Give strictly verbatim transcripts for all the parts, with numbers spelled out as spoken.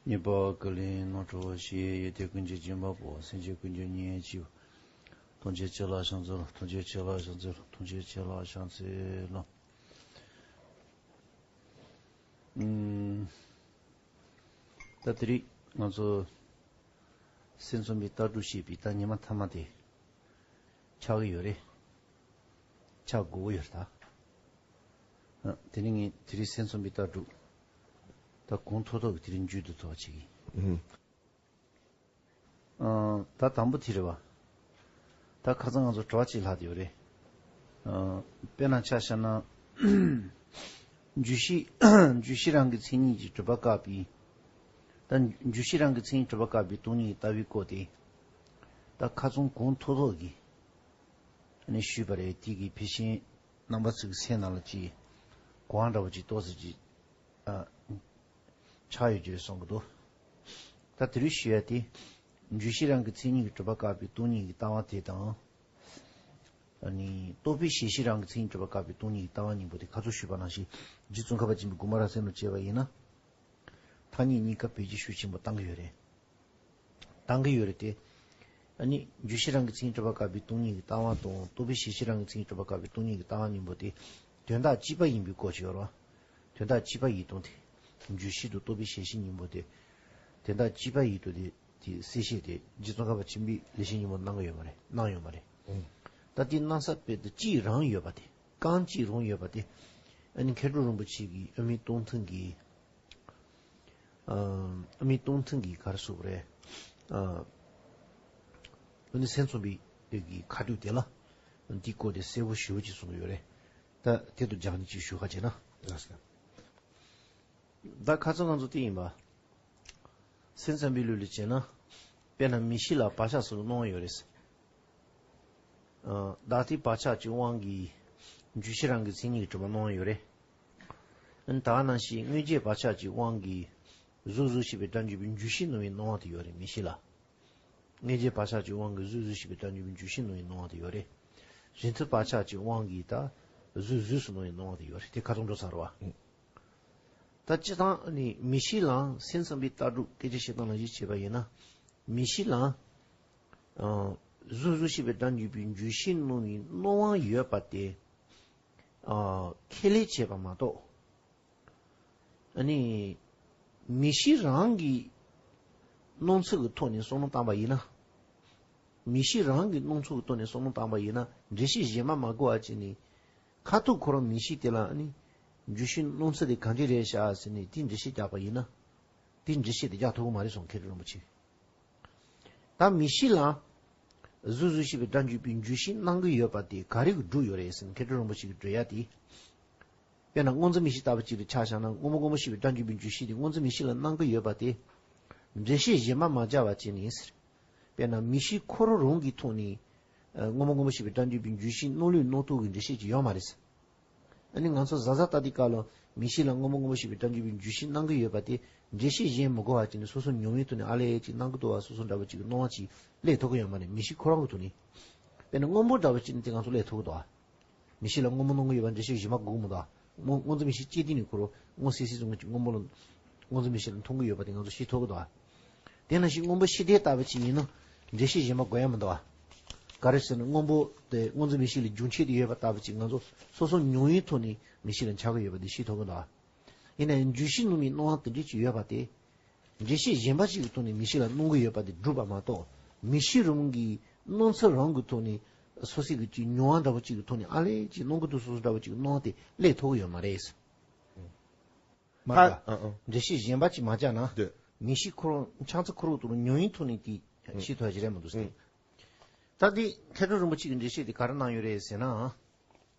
ཉེས་པ་ཀུན་ལས་རྣམ་གྲོལ་ཞིང་། ཡོན་ཏན་ཀུན་གྱི་སྦྱིན་པ་པོ། སེམས་ཅན་ཀུན་གྱི་གཉེན་གཅིག་ཐམས་ཅད་ཁྱེད་ལ་ཕྱག་འཚལ་ལོ། ཐམས་ཅད་ཁྱེད་ལ་ཕྱག་འཚལ་ལོ། ཐམས་ཅད་ཁྱེད་ལ་ཕྱག་འཚལ་ལོ། ཨུམ། ད་དེ་རིང་ང་ཚོ་སེམས་ཙམ་པའི་ལྟ་གྲུབ་ཞེས་པའི་ད་ཉི་མ་མཐའ་མ་དེ་ཆགས་ཀྱི་ཡོད་རེད། ཆགས་དགོས་ཀྱི་ཡོད་རེད་ད། ཨ། དེ་ནི་ངས་དེ་རིང་སེམས་ཙམ་པའི་ལྟ་གྲུབ་ད་གོང་མཐོ་ཐོག་གི་དེ་རིང་མཇུག་བསྡུ་ཐུབ་པ་བྱེད་ཀྱི་ཡིན། ཨ། ད་དང་པོ་དེ་རེད་བ། ད་ཁ་སང་ང་ཚོ་དྲི་བ་གཅིག་ལྷག་བསྡད་ཡོད་རེད། ཨ། དཔེར་ན་ཆ་བཞག་ན། འཇུག་གཞི། འཇུག་གཞི་རང་གི་མཚན་ཉིད་ཀྱིས་གྲུབ་པ་བཀག་པའི། ད་འཇུག་གཞི་རང་གི་མཚན་ཉིད་གྲུབ་པ་བཀག་པའི་སྟོང་ཉིད་ཀྱི་ལྟ་བའི་སྐོར་དེ། ད་ཁ་སང་གོང་མཐོ་ཐོག་གི་ནས་ཞུས་པ་རེད། དེ་གི་ཕལ་ཆེར་རྣམ་པ་ཚོའི་སེམས་ནང་ལ་ཅིག་གོ་བ་འདྲ་བོ་ཅིག་ཏོག་ཙམ་ཅིག་ཨ། ཆགས་ཡོད་ཀྱི་རེད་བསམ་གྱི་འདུག་ད་དེ་རིང་ཞུ་ཡ་དེ། འཇུག་གཞི་རང་གི་མཚན་ཉིད་ཀྱིས་གྲུབ་པ་བཀག་པའི་སྟོང་ཉིད་ཀྱི་ལྟ་བ་དེ་དང་། ཨ་ནི་རྟོག་པའི་གཞལ་གཞི་རང་གི་མཚན་ཉིད་གྲུབ་པ་བཀག་པའི་སྟོང་ཉིད་ཀྱི་ལྟ་བ་གཉིས་པོ་དེ་ཁ་སང་ཞུས་པ་ནང་བཞིན་རྗེ་ཙོང་ཁ་པ་ཆེན་པོའི་དགོངས་པ་རབ་གསལ་ནང་བྱས་པ་ཡིན་ན། ཐ་སྙད་གཉིས་ཀ་བེད་སྤྱོད་ཤུགས་ཆེན་པོ་བཏང་གི་ཡོད་རེད། བཏང་གི་ཡོད་རེད་དེ། ཨ་ནི་འཇུག་གཞི་རང་གི་མཚན་ཉིད་གྲུབ་པ་བཀག་པའི་སྟོང་ཉིད་ཀྱི་ལྟ་བ་དང་རྟོག་པའི་གཞལ་གཞི་རང་གི་མཚན་ཉིད་གྲུབ་པ་བཀག་པའི་སྟོང་ཉིད་ཀྱི་ལྟ་བ་གཉིས་པོ་དེ་དོན་དག་གཅིག་པ་ཡིན་པའི་སྐོར་ཅིག་ཡོད་རེད་བ། དོན་དག་གཅིག་པ་ཡིན་སྟངས་དེ། འཇུག་གཞི་དང་རྟོག་པའི་གཞལ་གཞི་གཉིས་པོ་དེ་དོན་དག་གཅིག་པ་ཡིན་སྟངས་དེ་དེ་གསལ་བཤད་དེ་རྗེ་ཙོང་ཁ་པ་ཆེན་པོས་ལེགས་བཤད་སྙིང་པོ་གནང་གི་ཡོད་མ་རེད། གནང་ཡོད་མ་རེད། ཨང་། ད་དེ་གནང་ས་དཔེ་དེ་གཅིག་རང་ཡོད་པ་དེ། རྐང་གཅིག་རང་ཡོད་པ་དེ། ཨ་ནི་མཁས་གྲུབ་རིན་པོ་ཆེ་གིས་དབུ་མའི་སྟོང་ཐུན་གྱི། ཨ། དབུ་མའི་སྟོང་ཐུན་གྱི་ག་རེ་ཟེར་དགོས་རེད། ཨ། ཨ་ནི་སེམས་ཙམ་པའི་གི་ཁ་ཐུག་དེ་ལ། འདི་སྐོར་དེ་གསལ་པོ་ཞེ་པོ་ཅིག་གསུངས་ཡོད་རེད། ད་དེ་དང་སྦྱར་ནས་ཅིག་ཞུ་ཁ་བྱས་ན། ལགས་སོ། ད་ཁ་སང་ང་ཚོ་དེ་ཡིན་པ། སེམས་ཙམ་པའི་ལུགས་ལ་བྱས་ན། དཔེར་ན་མིག་ཤེས་ལ་བག་ཆགས་སོགས་སྣང་བ་ཡོད་རེད། ཨ། བདག་ལྟའི་བག་ཆགས་ཀྱི་དབང་གིས་འཇུག་གཞི་རང་གི་མཚན་ཉིད་ཀྱིས་གྲུབ་པ་སྣང་བ་ཡོད་རེད། ཨ་ནི་ད་ག་ནང་བཞིན་མངོན་རྗེས་བག་ཆགས་ཀྱི་དབང་གིས་གཟུགས་གཟུགས་ཞེས་པའི་སྒྲ་འཇུག་པའི་འཇུག་གཞི་སྣང་བའི་སྣང་བ་དེ་ཡོད་རེད་མིག་ཤེས་ལ། མངོན་རྗེས་བག་ཆགས་ཀྱི་དབང་གིས་གཟུགས་གཟུགས་ཞེས་པའི་སྒྲ་འཇུག་པའི་འཇུག་གཞི་སྣང་བའི་སྣང་བ་དེ་ཡོད་རེད། རེག་མཐུན་བག་ཆགས་ཀྱི་དབང་གིས་ད་གཟུགས་གཟུགས་སུ་སྣང་བའི་སྣང་བ་དེ་ཡོད་རེད། དེ་ཁ་སང་འགྲོ་ཚར་བ། ད་སྤྱིར་བཏང་ནི་མིག་ཤེས་ལའང་སེམས་ཙམ་པའི་ལྟ་གྲུབ་སྐད་ཆ་བཤད་སྟངས་ལ་གཞི་བྱས་པ་ཡིན་ན། མིག་ཤེས་ལའང་། ཨ། གཟུགས་གཟུགས་ཞེས་པའི་སྒྲ་འཇུག་པའི་འཇུག་གཞི་སྣང་བའི་སྣང་བ་ཡོད་པ་དེ། ཨ། ཁས་ལེན་བྱས་པ་མ་གཏོགས། ཨ་ནི། མིག་ཤེས་རང་གི་སྣང་ཚུལ་གྱི་ཐོག་ནས་བསམ་བློ་བཏང་པ་ཡིན་ན། མིག་ཤེས་རང་གི་སྣང་ཚུལ་གྱི་ཐོག་ནས་བསམ་བློ་བཏང་པ་ཡིན་ན་འགྲེལ་བཤད་གཞན་པ་མ་དགོས་པ་བྱས་ནས། ཁ་ཐུག་ཁོ་རང་མིག་ཤེས་དེ་ལ་ཨ་ནི། འཇུག་གཞི་སྣང་ཚུལ་དེ་གང་འདྲ་རེད་ཤག་ཟེར་ནས་དེ་འགྲེལ་བཤད་རྒྱག་པ་ཡིན་ན། དེ་འགྲེལ་བཤད་དེ་རྒྱག་ཐུབ་ཀྱི་མ་རེད་གསུངས་མཁས་གྲུབ་རིན་པོ་ཆེས། ད་མིག་ཤེས་ལ། གཟུགས་གཟུགས་ཞེས་པའི་སྒྲ་འཇུག་པའི་འཇུག་གཞི་སྣང་གི་ཡོད་པ་དེ་ག་རེ་གིས་སྒྲུབ་ཡོད་རེད་ཟེར་ན་མཁས་གྲུབ་རིན་པོ་ཆེ་གིས་འགྲེལ་ཡ་དེ། དཔེར་ན་སྔོ་འཛིན་མིག་ཤེས་ལྟ་བུ་ཅིག་ལ་ཆ་བཞག་ན་སྔོན་པོ་སྔོན་པོ་ཞེས་པའི་སྒྲ་འཇུག་པའི་འཇུག་གཞི་དེ་སྔོ་འཛིན་མིག་ཤེས་ལ་སྣང་གི་ཡོད་པ་དེ། འགྲེལ་བཤད་གཞན་པ་མ་སྦྱར་བ་བྱས་ནས་ཟེར། དཔེར་ན་མིག་ཤེས་ཁོ་རང་རང་གི་ཐོག་ནས། སྔོན་པོ་སྔོན་པོ་ཞེས་པའི་སྒྲ་འཇུག་པའི་འཇུག་གཞི་སྣང་ལུགས་སྣང་རྟོག་གི་འགྲེལ་བཤད་ཅིག་ཡོད་མ་རེད་ཟེར། ཨ་ནི་ང་ཚོ་གཟའ་གཟའ་ལྟ་དུས་སྐབས་ལ་མིག་ཤེས་ལ་སྔོན་པོ་སྔོན་པོ་ཞེས་པའི་སྒྲ་འཇུག་པའི་འཇུག་གཞི་སྣང་གི་ཡོད་པ་དེ་འགྲེལ་བཤད་གཞན་མི་དགོས་པ་ཅིག་ནས་སོ་སོ་མྱོང་བའི་ཐོག་ནས་ཨ་ལས་ཅིག་སྣང་གི་འདུག་བ་སོ་སོ་འདྲ་བོ་ཅིག་གི་སྣང་བ་ཅིག་སླེབས་ཐུབ་ཀྱི་ཡོད་མ་རེད་མིག་ཤེས་ཁོ་རང་གི་ཐོག་ནས། དཔེར་ན་སྔོན་པོ་འདྲ་བོ་ཅིག་ནི་དེ་ང་ཚོ་སླེབས་ཐུབ་ཀྱི་འདུག་བ། མིག་ཤེས་ལ་སྔོན་པོ་སྣང་གི་ཡོད་པ་འགྲེལ་བཤད་གཞན་པ་དགོས་ཀྱི་མི་འདུག་བ། སྔོ་སྔོ་འཛིན་མིག་ཤེས་སྐྱེས་དུས་ནས་ཁོ་རང་སྔོ་སིལ་སིལ་བཟོ་ངེས་ཀྱི་སྔོན་པོ་ལ་སྔོ་འཛིན་མིག་ཤེས་ལ་མཐོང་གི་ཡོད་པ་དེ་ང་ཚོ་ཤེས་ཐུབ་ཀྱི་འདུག་བ། དེ་ནང་བཞིན་སྔོན་པོ་ཤེས་ལྡན་ལྟ་བུ་ཅིག་ཡིན་ན་འགྲེལ་བཤད་གཞན་པ་དགོས་ཡ་མི་འདུག་བ། ག་རེ་ཟེར་ན་སྔོན་པོ་དེ་སྔོ་འཛིན་མིག་ཤེས་ལ་རྒྱུན་ཆད་དུ་ཡོད་པ་ལྟ་བུ་ཅིག་ང་ཚོ་སོ་སོ་མྱོང་བའི་ཐོག་ནས་མིག་ཤེས་ལ་འཆར་གྱི་ཡོད་པ་དེ་ཤེས་ཐུབ་ཀྱི་འདུག་བ། ཡིན་ནའང་འཇུག་གཞི་སྣང་བའི་སྣང་བ་དེ་འདྲ་ཅིག་ཡོད་པ་དེ། འགྲེལ་བཤད་གཞན་པ་ཅིག་གི་ཐོག་ནས་མིག་ཤེས་ལ་སྣང་གི་ཡོད་པ་དེ་སྒྲུབ་པ་མ་གཏོགས་མིག་ཤེས་རང་གི་སྣང་ཚུལ་རང་གི་ཐོག་ནས་སོ་སོའི་གི་ཅིག་མྱོང་བ་འདྲ་བོ་ཅིག་གི་ཐོག་ནས་ཨ་ལས་ཅིག་སྣང་གི་འདུག་སོ་སོ་འདྲ་བོ་ཅིག་གི་སྣང་བ་དེ་སླེབས་ཐུབ་ཀྱི་ཡོད་མ་རེད། མ་ད་ཨ་ཨ། འགྲེལ་བཤད་གཞན་པ་ཅིག་མ་བྱས་ན་འདོད། མིག་ཤེས་ཁོ་རང་ཆང་ཚ་ཁོ་རང་དུ་མྱོང་བའི་ཐོག་ནས་དེ་ཤེས་ཐུབ་ཀྱི་རེད་མི་འདུག་ཟེར། ད་དེ་མཁས་གྲུབ་རིན་པོ་ཆེ་གི་འགྲེལ་བཤད་དེ་ག་རེ་གནང་ཡོད་རེད་ཟེར་ན།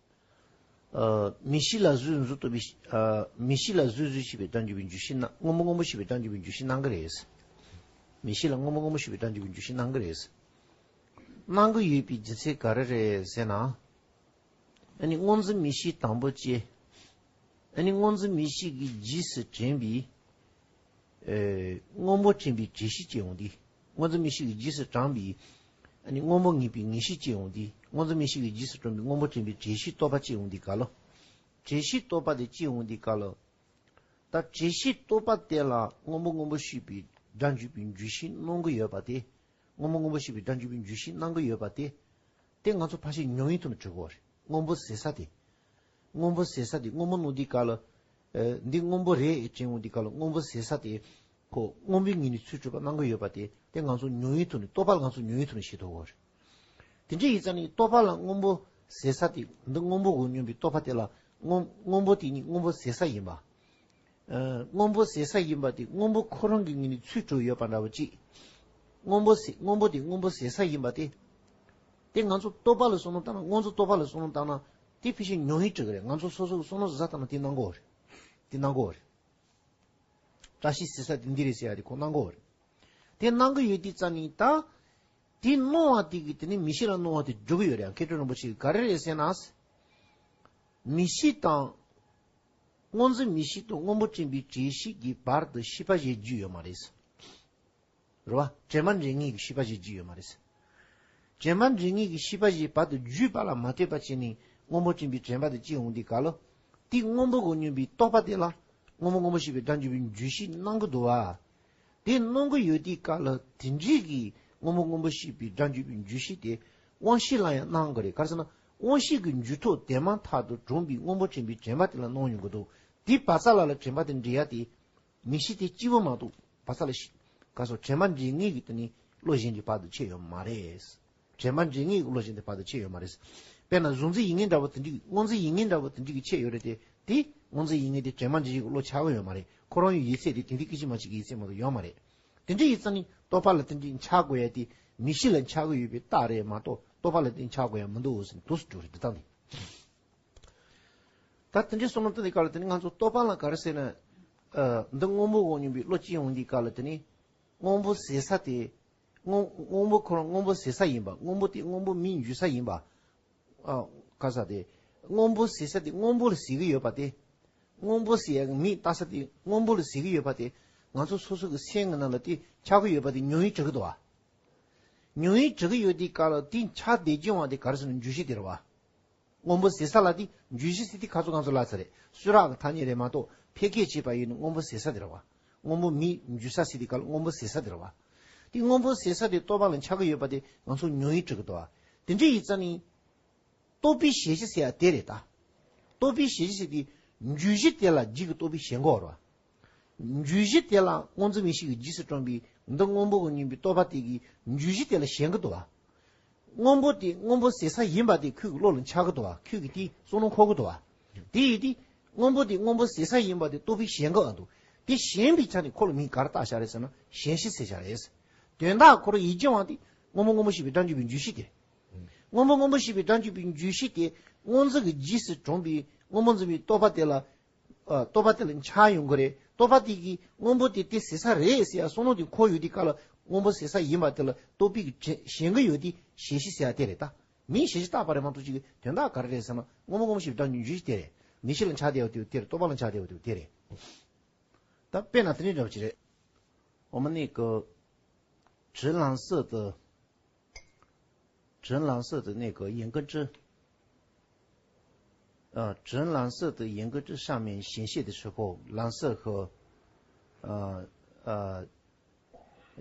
ཨ། མིག་ཤེས་ལ་གཟུགས་གཟུགས་ལྟ་བུའི། ཨ། མིག་ཤེས་ལ་གཟུགས་གཟུགས་ཞེས་པའི་སྒྲ་འཇུག་པའི་འཇུག་གཞི་སྣང་སྔོན་པོ་སྔོན་པོ་ཞེས་པའི་སྒྲ་འཇུག་པའི་འཇུག་གཞི་སྣང་གི་རེད། མིག་ཤེས་ལ་སྔོན་པོ་སྔོན་པོ་ཞེས་པའི་སྒྲ་འཇུག་པའི་འཇུག་གཞི་སྣང་གི་རེད། སྣང་གི་ཡོད་པའི་རྒྱུ་མཚན་ག་རེ་རེད་ཟེར་ན། ཨ་ནི་སྔོ་འཛིན་མིག་ཤེས་དང་པོ་སྐྱེ། ཨ་ནི་སྔོ་འཛིན་མིག་ཤེས་ཀྱི་རྗེས་སུ་དྲན་པའི། ཨེ། སྔོན་པོ་དྲན་པའི་དྲན་ཤེས་སྐྱེ་འོང་དུས། སྔོ་འཛིན་མིག་ཤེས་ཀྱི་རྗེས་སུ་དྲན་པའི། ཨ་ནི་སྔོན་པོ་ངེས་པའི་ངེས་ཤེས་སྐྱེ་འོང་དུས། སྔོ་འཛིན་མིག་ཤེས་ཀྱི་རྗེས་སུ་དྲན་པའི་སྔོན་པོ་དྲན་པའི་དྲན་ཤེས་རྟོག་པ་སྐྱེ་འོང་དུས་ག་ལ། དྲན་ཤེས་རྟོག་པ་དེ་སྐྱེ་འོང་དུས་ག་ལ། ད་ ད་བྲལ་ཤེས་རྟོག་པ་དེ་ལ་སྔོན་པོ་སྔོན་པོ་ཤེས་པའི་སྒྲ་འཇུག་པའི་འཇུག་ཤེས་སྣང་གི་ཡོད་པ་དེ། སྔོན་པོ་སྔོན་པོ་ཤེས་པའི་སྒྲ་འཇུག་པའི་འཇུག་ཤེས་སྣང་གི་ཡོད་པ་དེ། དེ་ང་ཚོ་ཕལ་ཆེར་མྱོང་བའི་ཐོག་ནས་གྲུབ་ཀྱི་ཡོད་རེད། སྔོན་པོ་ཟེར་ས་དེ། སྔོན་པོ་ཟེར་ས་དེ་སྔོན་པོ་སྣང་དུས་སྐབས་ལ། ཨ། འདི་སྔོན་པོ་རེད་དྲན་འོང་དུས་སྐབས་ལ་སྔོན་པོ་ཟེར་ས་དེ། ཁོ་སྔོན་པོའི་ངོས་ནས་ཚུར་གྲུབ་པ་སྣང་གི་ཡོད་པ་དེ་དེ་ང་ཚོ་མྱོང་བའི་ཐོག་ནས། རྟོག་པ་ལ་ང་ཚོ་མྱོང་བའི་ཐོག་ནས་ཤེས་ཐུབ་ཀྱི་ཡོད་རེད། དེ་འདྲ་ཡིན་ཙང་ནི་རྟོག་པ་ལ་སྔོན་པོ་ཟེར་ས་དེ། འདི་སྔོན་པོ་གོ་སྙམ་པའི་རྟོག་པ་དེ་ལ་སྔོན་སྔོན་པོ་དེ་ཉིད་སྔོན་པོ་ཟེར་ས་ཡིན་པ། ཨ། སྔོན་པོ་ཟེར་ས་ཡིན་པ་དེ་སྔོན་པོ་ཁོ་རང་གི་ངོས་ནས་ཚུར་གྲུབ་ཡོད་པ་འདྲ་བོ་ཅིག་སྔོན་པོ་ཟེར། སྔོན་པོ་དེ་སྔོན་པོ་ཟེར་ས་ཡིན་པ་དེ། དེ་ང་ཚོ་རྟོག་པ་ལ་བསམ་བློ་བཏང་ན། སྔོན་ཚོ་རྟོག་པ་ལ་བསམ་བློ་བཏང་ན་དེ་ཕལ་ཆེར་མྱོང་བའི་གྲུབ་ཀྱི་རེད། ང་ཚོ་སོ་སོ་གི་བསམ་བློ་ཟ་བཏང་ན་དེ་སྣང་གི་ཡོད་རེད། དེ་སྣང་གི་ཡོད་རེད། བཀྲ་ཤིས་ཟེར་ས་དེ་འདི་རེད་ཟེར་ཡ་དེ་ཁོ་སྣང་གི་ཡོད་རེད། དེ་སྣང་གི་ཡོད་དུས་ཙ་ནི་ད། དེ་སྣང་བ་དེ་གིས་དེ་ནི་མིག་ཤེས་ལ་སྣང་བ་དེ་སྒྲུབ་ཀྱི་ཡོད་རེད། མཁས་གྲུབ་རིན་པོ་ཆེ་གིས་ག་རེ་རེད་ཟེར་ན། མིག་ཤེས་དང་། སྔོ་འཛིན་མིག་ཤེས་དང་སྔོན་པོ་དྲན་པའི་དྲན་ཤེས་ཀྱི་བར་དུ་ཤེས་པ་གཞན་རྒྱུས་ཡོད་མ་རེད། རེད་བ། དྲན་པ་འདྲེན་ངེས་ཀྱི་ཤེས་པ་གཞན་རྒྱུས་ཡོད་མ་རེད། དྲན་པ་འདྲེན་ངེས་ཀྱི་ཤེས་པ་གཞན་བར་དུ་རྒྱུས་པ་ལ་མ་ལྟོས་པ་བྱས་ནས་སྔོན་པོ་དྲན་པའི་དྲན་པ་དེ་སྐྱེ་འོང་དུས་སྐབས་ལ། དེ་སྔོན་པོ་གོ་སྙམ་པའི་རྟོག་པ་དེ་ལ་སྔོན་པོ་སྔོན་པོ་ཤེས་པའི་སྒྲ་འཇུག་པའི་འཇུག་ཤེས་སྣང་གི་འདུག་བ། དེ་སྣང་གི་ཡོད་དུས་སྐབས་ལ་དེ་འདྲའི་གི་སྔོན་པོ་སྔོན་པོ་ཤེས་པའི་སྒྲ་འཇུག་པའི་འཇུག་ཤེས་དེ་དབང་ཤེས་ལ་ཡང་སྣང་གི་རེད། ག་རེ་ཟེར་ན་དབང་ཤེས་ཀྱི་འཇུག་ཐོག་དེ་མ་ཐག་ཏུ་གྲུབ་པའི་སྔོན་པོ་དྲན་པའི་དྲན་པ་དེ་ལ་སྣང་ཡོང་གི་འདུག་དེ་བ་ཚ་ལ་ལ་དྲན་པ་དེ་འདྲེན་ཡ་དེ། མིག་ཤེས་དེ་སྐྱེས་བུ་མ་གཏོགས་བ་ཚ་ལ་ཤི། ག་སོ་དྲན་པ་འདྲེན་ངེས་ཀྱི་དེ་ནི་བློ་གཞན་གྱི་བར་དུ་ཆད་ཡོད་མ་རེད། དྲན་པ་འདྲེན་ངེས་ཀྱི་བློ་གཞན་དེ་བར་དུ་ཆད་ཡོད་མ་རེད། དཔེར་ན་གཟུང་འཛིན་ཡིད་ངེས་འདྲ་བོ་དེ་འདྲའི་སྔོ་འཛིན་ཡིད་ངེས་འདྲ་བོ་དེ་འདྲའི་གི་ཆད་ཡོད་རེད་དེ། དེ་སྔོ་འཛིན་ཡིད་ངེས་དེ་དྲན་པ་འདྲེན་ངེས་ཀྱི་བློ་ཆགས་ཀྱི་ཡོད་མ་རེད། ཁོ་རང་ཡི་ཡིད་ཚད་དེ་དེང་དུས་སྐད་ཅིག་མ་གཅིག་གི་ཡིད་ཚད་མ་གཏོགས་ཡོད་མ་རེད། དེ་འདྲ་ཡིན་ཙང་ནི་རྟོག་པ་ལ་དེ་འདྲའི་ཆགས་དགོས་ཡ་དེ་མིག་ཤེས་ལ་ཆགས་ཀྱི་ཡོད་པའི་རྟགས་རེད་མ་གཏོགས་རྟོག་པ་ལ་དེ་ཆགས་དགོས་ཡ་མི་འདུག་ཟེར་ནས་དུས་སུ་འགྲོ་རེད། འདི་ལྟ་སྟེ། ད་དེ་འདྲའི་བསམ་བློ་བཏང་དུས་སྐབས་ལ་དེ་ནི་ང་ཚོ་རྟོག་པ་ལ་ག་རེ་ཟེར་ན། ཨ། འདི་སྔོན་པོ་གོ་སྙམ་པའི་བློ་སྐྱེ་ཡོང་དུས་སྐབས་ལ་དེ་ནི་སྔོན་པོ་ཟེར་ས་དེ། སྔོན་སྔོན་པོ་ཁོ་རང་སྔོན་པོ་ཟེར་ས་ཡིན་པ། སྔོན་པོ་དེ་སྔོན་པོ་མིང་འཇུག་ས་ཡིན་པ། ཨ། ག་ས་དེ། སྔོན་པོ་ཟེར་ས་དེ་སྔོན་པོ་ལ་ཟེར་གི་ཡོད་པ་དེ། སྔོན་པོ་ཟེར་ཡག་གི་མིང་བཏགས་ས་དེ་སྔོན་པོ་ལ་ཟེར་གི་ཡོད་པ་དེ། ང་ཚོ་སོ་སོ་གི་སེམས་ཀྱི་ནང་ལ་དེ་ཆགས་ཀྱི་ཡོད་པ་དེ་མྱོང་བས་གྲུབ་ཀྱི་འདུག་བ། མྱོང་བས་གྲུབ་ཀྱི་ཡོད་དུས་སྐབས་ལ་དེ་ཆགས་བསྡད་ཀྱི་ཡོང་བ་དེ་ག་རེ་ཟེར་ན་འཇུག་གཞི་དེ་རེད་བ། སྔོན་པོ་ཟེར་ས་ལ་དེ་འཇུག་གཞི་ཟེར་དེ་ཁ་ཚོ་ཁ་ཚོ་ལ་ཚ་རེད། གསུང་རབ་ཀྱི་ཐ་སྙད་རེད་མ་གཏོགས་ཕལ་སྐད་བྱས་པ་ཡིན་ན་སྔོན་པོ་ཟེར་ས་དེ་རེད་བ། སྔོན་པོ་མིང་འཇུག་ས་ཟེར་དེ་ག་ལ་སྔོན་པོ་ཟེར་ས་དེ་རེད་བ། དེ་སྔོན་པོ་ཟེར་ས་དེ་རྟོག་པ་ལ་ཆགས་ཀྱི་ཡོད་པ་དེ་ང་ཚོ་མྱོང་བས་གྲུབ་ཀྱི་འདུག་བ། དེ་འདྲ་ཡིན་ཙང་ནི། རྟོག་པའི་ཞེན་གཞི་ཟེར་ཡ་དེ་རེད་ད། རྟོག་པའི་ཞེན་གཞི་ཟེར་དེ། འཇུག་གཞི་དེ་ལ་རྒྱུད་ཀྱི་རྟོག་པའི་ཞེན་ཁོག་རེད་བ། འཇུག་གཞི་དེ་ལ་སྔོ་འཛིན་མིག་ཤེས་ཀྱི་རྗེས་སུ་འདྲེན་པའི་འདི་སྔོན་པོ་གོ་སྙམ་པའི་རྟོག་པ་དེ་གིས་འཇུག་གཞི་དེ་ལ་ཞེན་གྱི་འདུག་བ། སྔོན་པོ་དེ་སྔོན་པོ་ཟེར་ས་ཡིན་པ་དེ་ཁོའི་བློ་ལ་འཆར་གྱི་འདུག་བ། ཁོའི་གི་དེ་བསམ་བློ་འཁོར་གྱི་འདུག་བ། དེ་ཡིན་དུས་སྔོན་པོ་དེ་སྔོན་པོ་ཟེར་ས་ཡིན་པ་དེ་རྟོག་པའི་ཞེན་ཁོག་འདུག་དེ་ཞེན་པའི་ཆ་ནས་ཁོ་ལ་མིང་ག་རེ་བཏགས་བཞག་རེད་ཟེར་ན་ཞེན་གཞི་ཟེར་བཞག་རེད། དོན་དག་ཁོ་རང་ཡིད་ཀྱི་དབང་དེ་སྔོན་པོ་སྔོན་པོ་ཤེས་པའི་སྒྲ་འཇུག་པའི་འཇུག་གཞི་དེ། སྔོན་པོ་སྔོན་པོ་ཤེས་པའི་སྒྲ་འཇུག་པའི་འཇུག་གཞི་དེ་སྔོ་འཛིན་གྱི་རྗེས་སུ་འདྲེན་པའི་སྔོན་པོ་འཛིན་པའི་རྟོག་པ་དེ་ལ། ཨ། རྟོག་པ་དེ་ལ་འཆར་ཡོང་གི་རེད། རྟོག་པ་དེ་གིས་སྔོན་པོ་དེ་དེ་ཟེར་ས་རེད་ཟེར་ཡ་བསམ་བློ་དེ་འཁོར་ཡོང་དུས་སྐབས་ལ་སྔོན་པོ་ཟེར་ས་ཡིན་པ་དེ་ལ་རྟོག་པའི་གི་དྲན་ཞེན་གྱི་ཡོད་དེ་ཞེན་གཞི་ཟེར་ཡ་དེ་རེད་ད། མིང་ཞེན་གཞི་བཏགས་པ་རེད་མ་གཏོགས་ཅིག་གི་དོན་དག་ག་རེ་རེད་ཟེར་ན་སྔོན་པོ་སྔོན་པོ་ཤེས་པའི་སྒྲ་འཇུག་གཞི་དེ་རེད། མིག་ཤེས་ལ་འཆར་བསྡད་ཡོད་དེ་དེ་རེད། རྟོག་པ་ལ་འཆར་བསྡད་ཡོད་དེ་དེ་རེད། ད་དཔེར་ན་དེ་འདྲའི་འདྲ་བ་ཅིག་རེད། 我们那个直蓝色的 直蓝色的那个眼根汁，呃，直蓝色的眼根汁上面显现的时候，蓝色和，呃，呃，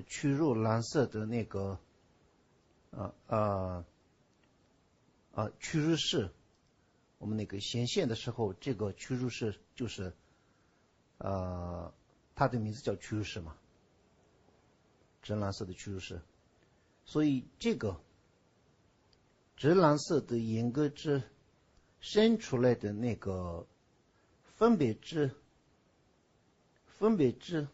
区域蓝色的那个，呃，呃，呃，区域是，我们那个显现的时候，这个区域是，就是，呃，它的名字叫区域是嘛，直蓝色的区域是。所以这个 直蓝色的眼根汁生出来的那个分别之，分别之，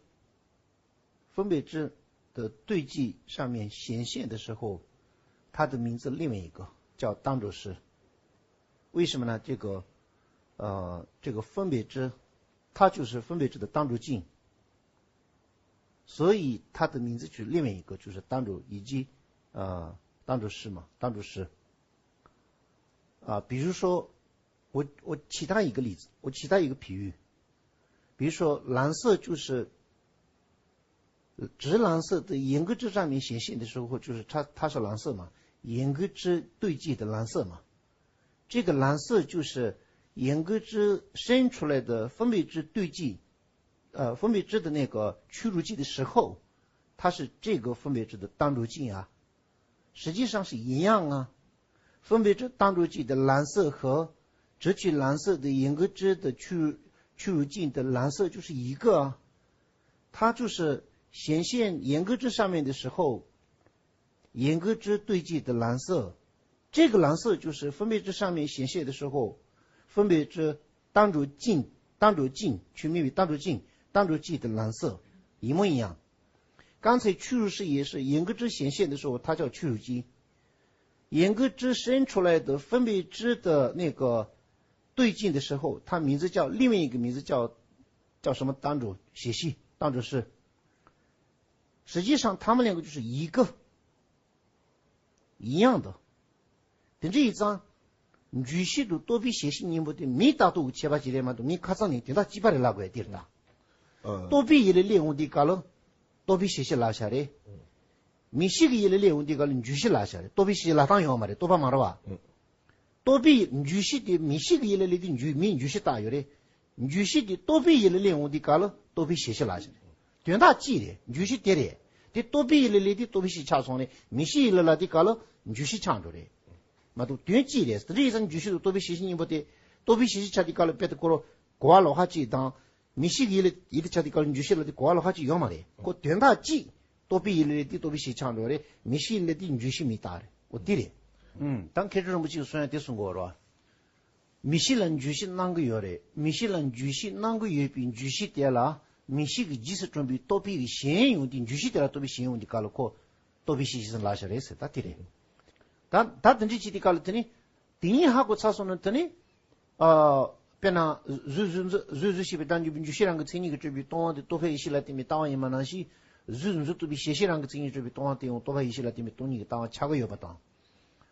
分别之的对际上面显现的时候，它的名字另外一个叫当着是。为什么呢？这个，呃，这个分别之，它就是分别之的当着境。 所以它的名字取另外一个，就是当着以及，呃，当着是嘛，当着是。啊，比如说，我，我其他一个例子，我其他一个比喻，比如说蓝色就是，呃，直蓝色的眼根汁上面显现的时候，就是它，它是蓝色嘛，眼根汁对际的蓝色嘛。这个蓝色就是眼根汁生出来的分别之对际，呃，分别知的那个屈辱境的时候，它是这个分别知的当着境啊。实际上是一样啊。分别知当着境的蓝色和直取蓝色的眼根知的屈屈辱境的蓝色就是一个啊。它就是显现眼根知上面的时候，眼根知对境的蓝色，这个蓝色就是分别知上面显现的时候，分别知当着境，当着境，去命名当着境，当着境的蓝色，一模一样。刚才屈辱是也是眼根知显现的时候，它叫屈辱境。眼根知生出来的分别知的那个对境的时候，它名字叫另外一个名字叫叫什么当着显现，当着是。实际上他们两个就是一个，一样的。དེ་འདྲ་ཡིན་ཙང་འཇུག་གཞི་དང་རྟོག་པའི་ཞལ་ཤེས་གཉིས་པོ་དེ་མི་རྟག་ཏུ་ཁྱད་པར་ཅིག་རེད་མ་གཏོགས་མི་ཁ་ཚང་ནས་དེ་དག་གཅིག་པ་རེད་ལབ་དགོས་དེ་རེད་ད། ཨ། རྟོག་པའི་ཡུལ་ལ་སླེབས་འོང་དུས་སྐབས་ལ་རྟོག་པའི་ཞལ་ཤེས་ལབ་བྱ་རེད། མིག་ཤེས་ཀྱི་ཡུལ་ལ་སླེབས་འོང་དུས་སྐབས་ལ་འཇུག་གཞི་ལབ་བྱ་རེད། རྟོག་པའི་ཞལ་ཤེས་ལབ་སྟངས་ཡོད་མ་རེད། རྟོག་པ་མ་རེད་བ། ཨ། རྟོག་པའི་འཇུག་གཞི་དེ་མིག་ཤེས་ཀྱི་ཡུལ་ལ་སླེབས་དུས་འཇུག་མིག་འཇུག་གཞི་བཏགས་ཡོད་རེད། འཇུག་གཞི་དེ་རྟོག་པའི་ཡུལ་ལ་སླེབས་འོང་དུས་སྐབས་ལ་རྟོག་པའི་ཞལ་ཤེས་ལབ་བྱ་རེད། དོན་དག་གཅིག་རེད། འཇུག་གཞི་དེ་རེད། དེ་རྟོག་པའི་ཡུལ་ལ་སླེབས་དུས་རྟོག་པའི་ཞལ་ཆགས་སོང་ནས་མིག་ཤེས་ཡུལ་ལ་སླེབས་དུས་སྐབས་ལ་འཇུག་གཞི་ཆགས་འགྲོ་རེད། མ་གཏོགས་དོན་གཅིག་རེད། དེ་འདྲ་ཡིན་ཙང་འཇུག་གཞི་དང་རྟོག་པའི་ཞལ་ཤེས་གཉིས་པོ་དེ། རྟོག་པའི་ཞལ་ཤེས་ཆགས་དུས་སྐབས་ལ་དཔེ་དེ་ཁོ་རང་གོ་བ་ལོགས་ཀ་གཅིག་དང་། མིག་ཤེས་ཀྱི་ཡུལ་ལ་ཡུལ་དུ་ཆགས་དུས་སྐབས་ལ་འཇུག་གཞི་ལ་དེ་གོ་བ་ལོགས་ཀ་གཅིག་ཡོད་མ་རེད། ཁོ་དོན་དག་གཅིག་རྟོག་པའི་ཡུལ་ལ་སླེབས་དུས་རྟོག་པའི་ཞལ་ཆགས་འགྲོ་རེད། མིག་ཤེས་ཡུལ་ལ་སླེབས་དུས་འཇུག་གཞི་མིག་བཏགས་རེད། འོ་དེ་རེད། ཨུམ། ད་མཁས་གྲུབ་རིན་པོ་ཆེས་གསུང་ཡ་དེ་གསུང་གི་ཡོད་རེད་བ། མིག་ཤེས་ལ་འཇུག་གཞི་གནང་གི་ཡོད་རེད། མིག་ཤེས་ལ་འཇུག་གཞི་གནང་གི་ཡོད་པའི་འཇུག་གཞི་དེ་ལ་མིག་ཤེས་ཀྱི་རྗེས་སུ་གྲུབ་པའི་རྟོག་པའི་ཞེན་ཡོང་དུས། འཇུག་གཞི་དེ་ལ་རྟོག་པའི་ཞེན་ཡོང་དུས་སྐབས་ལ་ཁོ་རྟོག་པའི་ཞལ་ཤེས་ལབ་བྱ་རེད་ཟེར། ད་དེ་རེད། ད་ད་དེ་འདྲ་བྱེད་དུས་སྐབས་ལ་དེ་ནི། དེ་གཉིས་ཧ་གོ་ཚར་སོང་ན་དེ་ནི། ཨ། དཔེར་ན། གཟུགས་གཟུགས་འཛིན་གཟུགས་གཟུགས་ཤེས་པའི་བདག་འཇུག་པའི་འཇུག་གཞི་རང་གི་མཚན་ཉིད་ཀྱིས་གྲུབ་པའི་སྟོང་པ་དེ་རྟོག་པའི་ཡེ་ཤེས་ལ་བརྟེན་པའི་ལྟ་བ་ཡིན་པ་ནང་བཞིན། གཟུགས་འཛིན་རྟོག་པའི་ཞལ་ཤེས་རང་གི་མཚན་ཉིད་གྲུབ་པའི་སྟོང་པ་དེ་ཡང་རྟོག་པ་ཡེ་ཤེས་ལ་བརྟེན་པའི་སྟོང་ཉིད་ཀྱི་ལྟ་བ་ཆགས་ཀྱི་ཡོད་པ་དང་།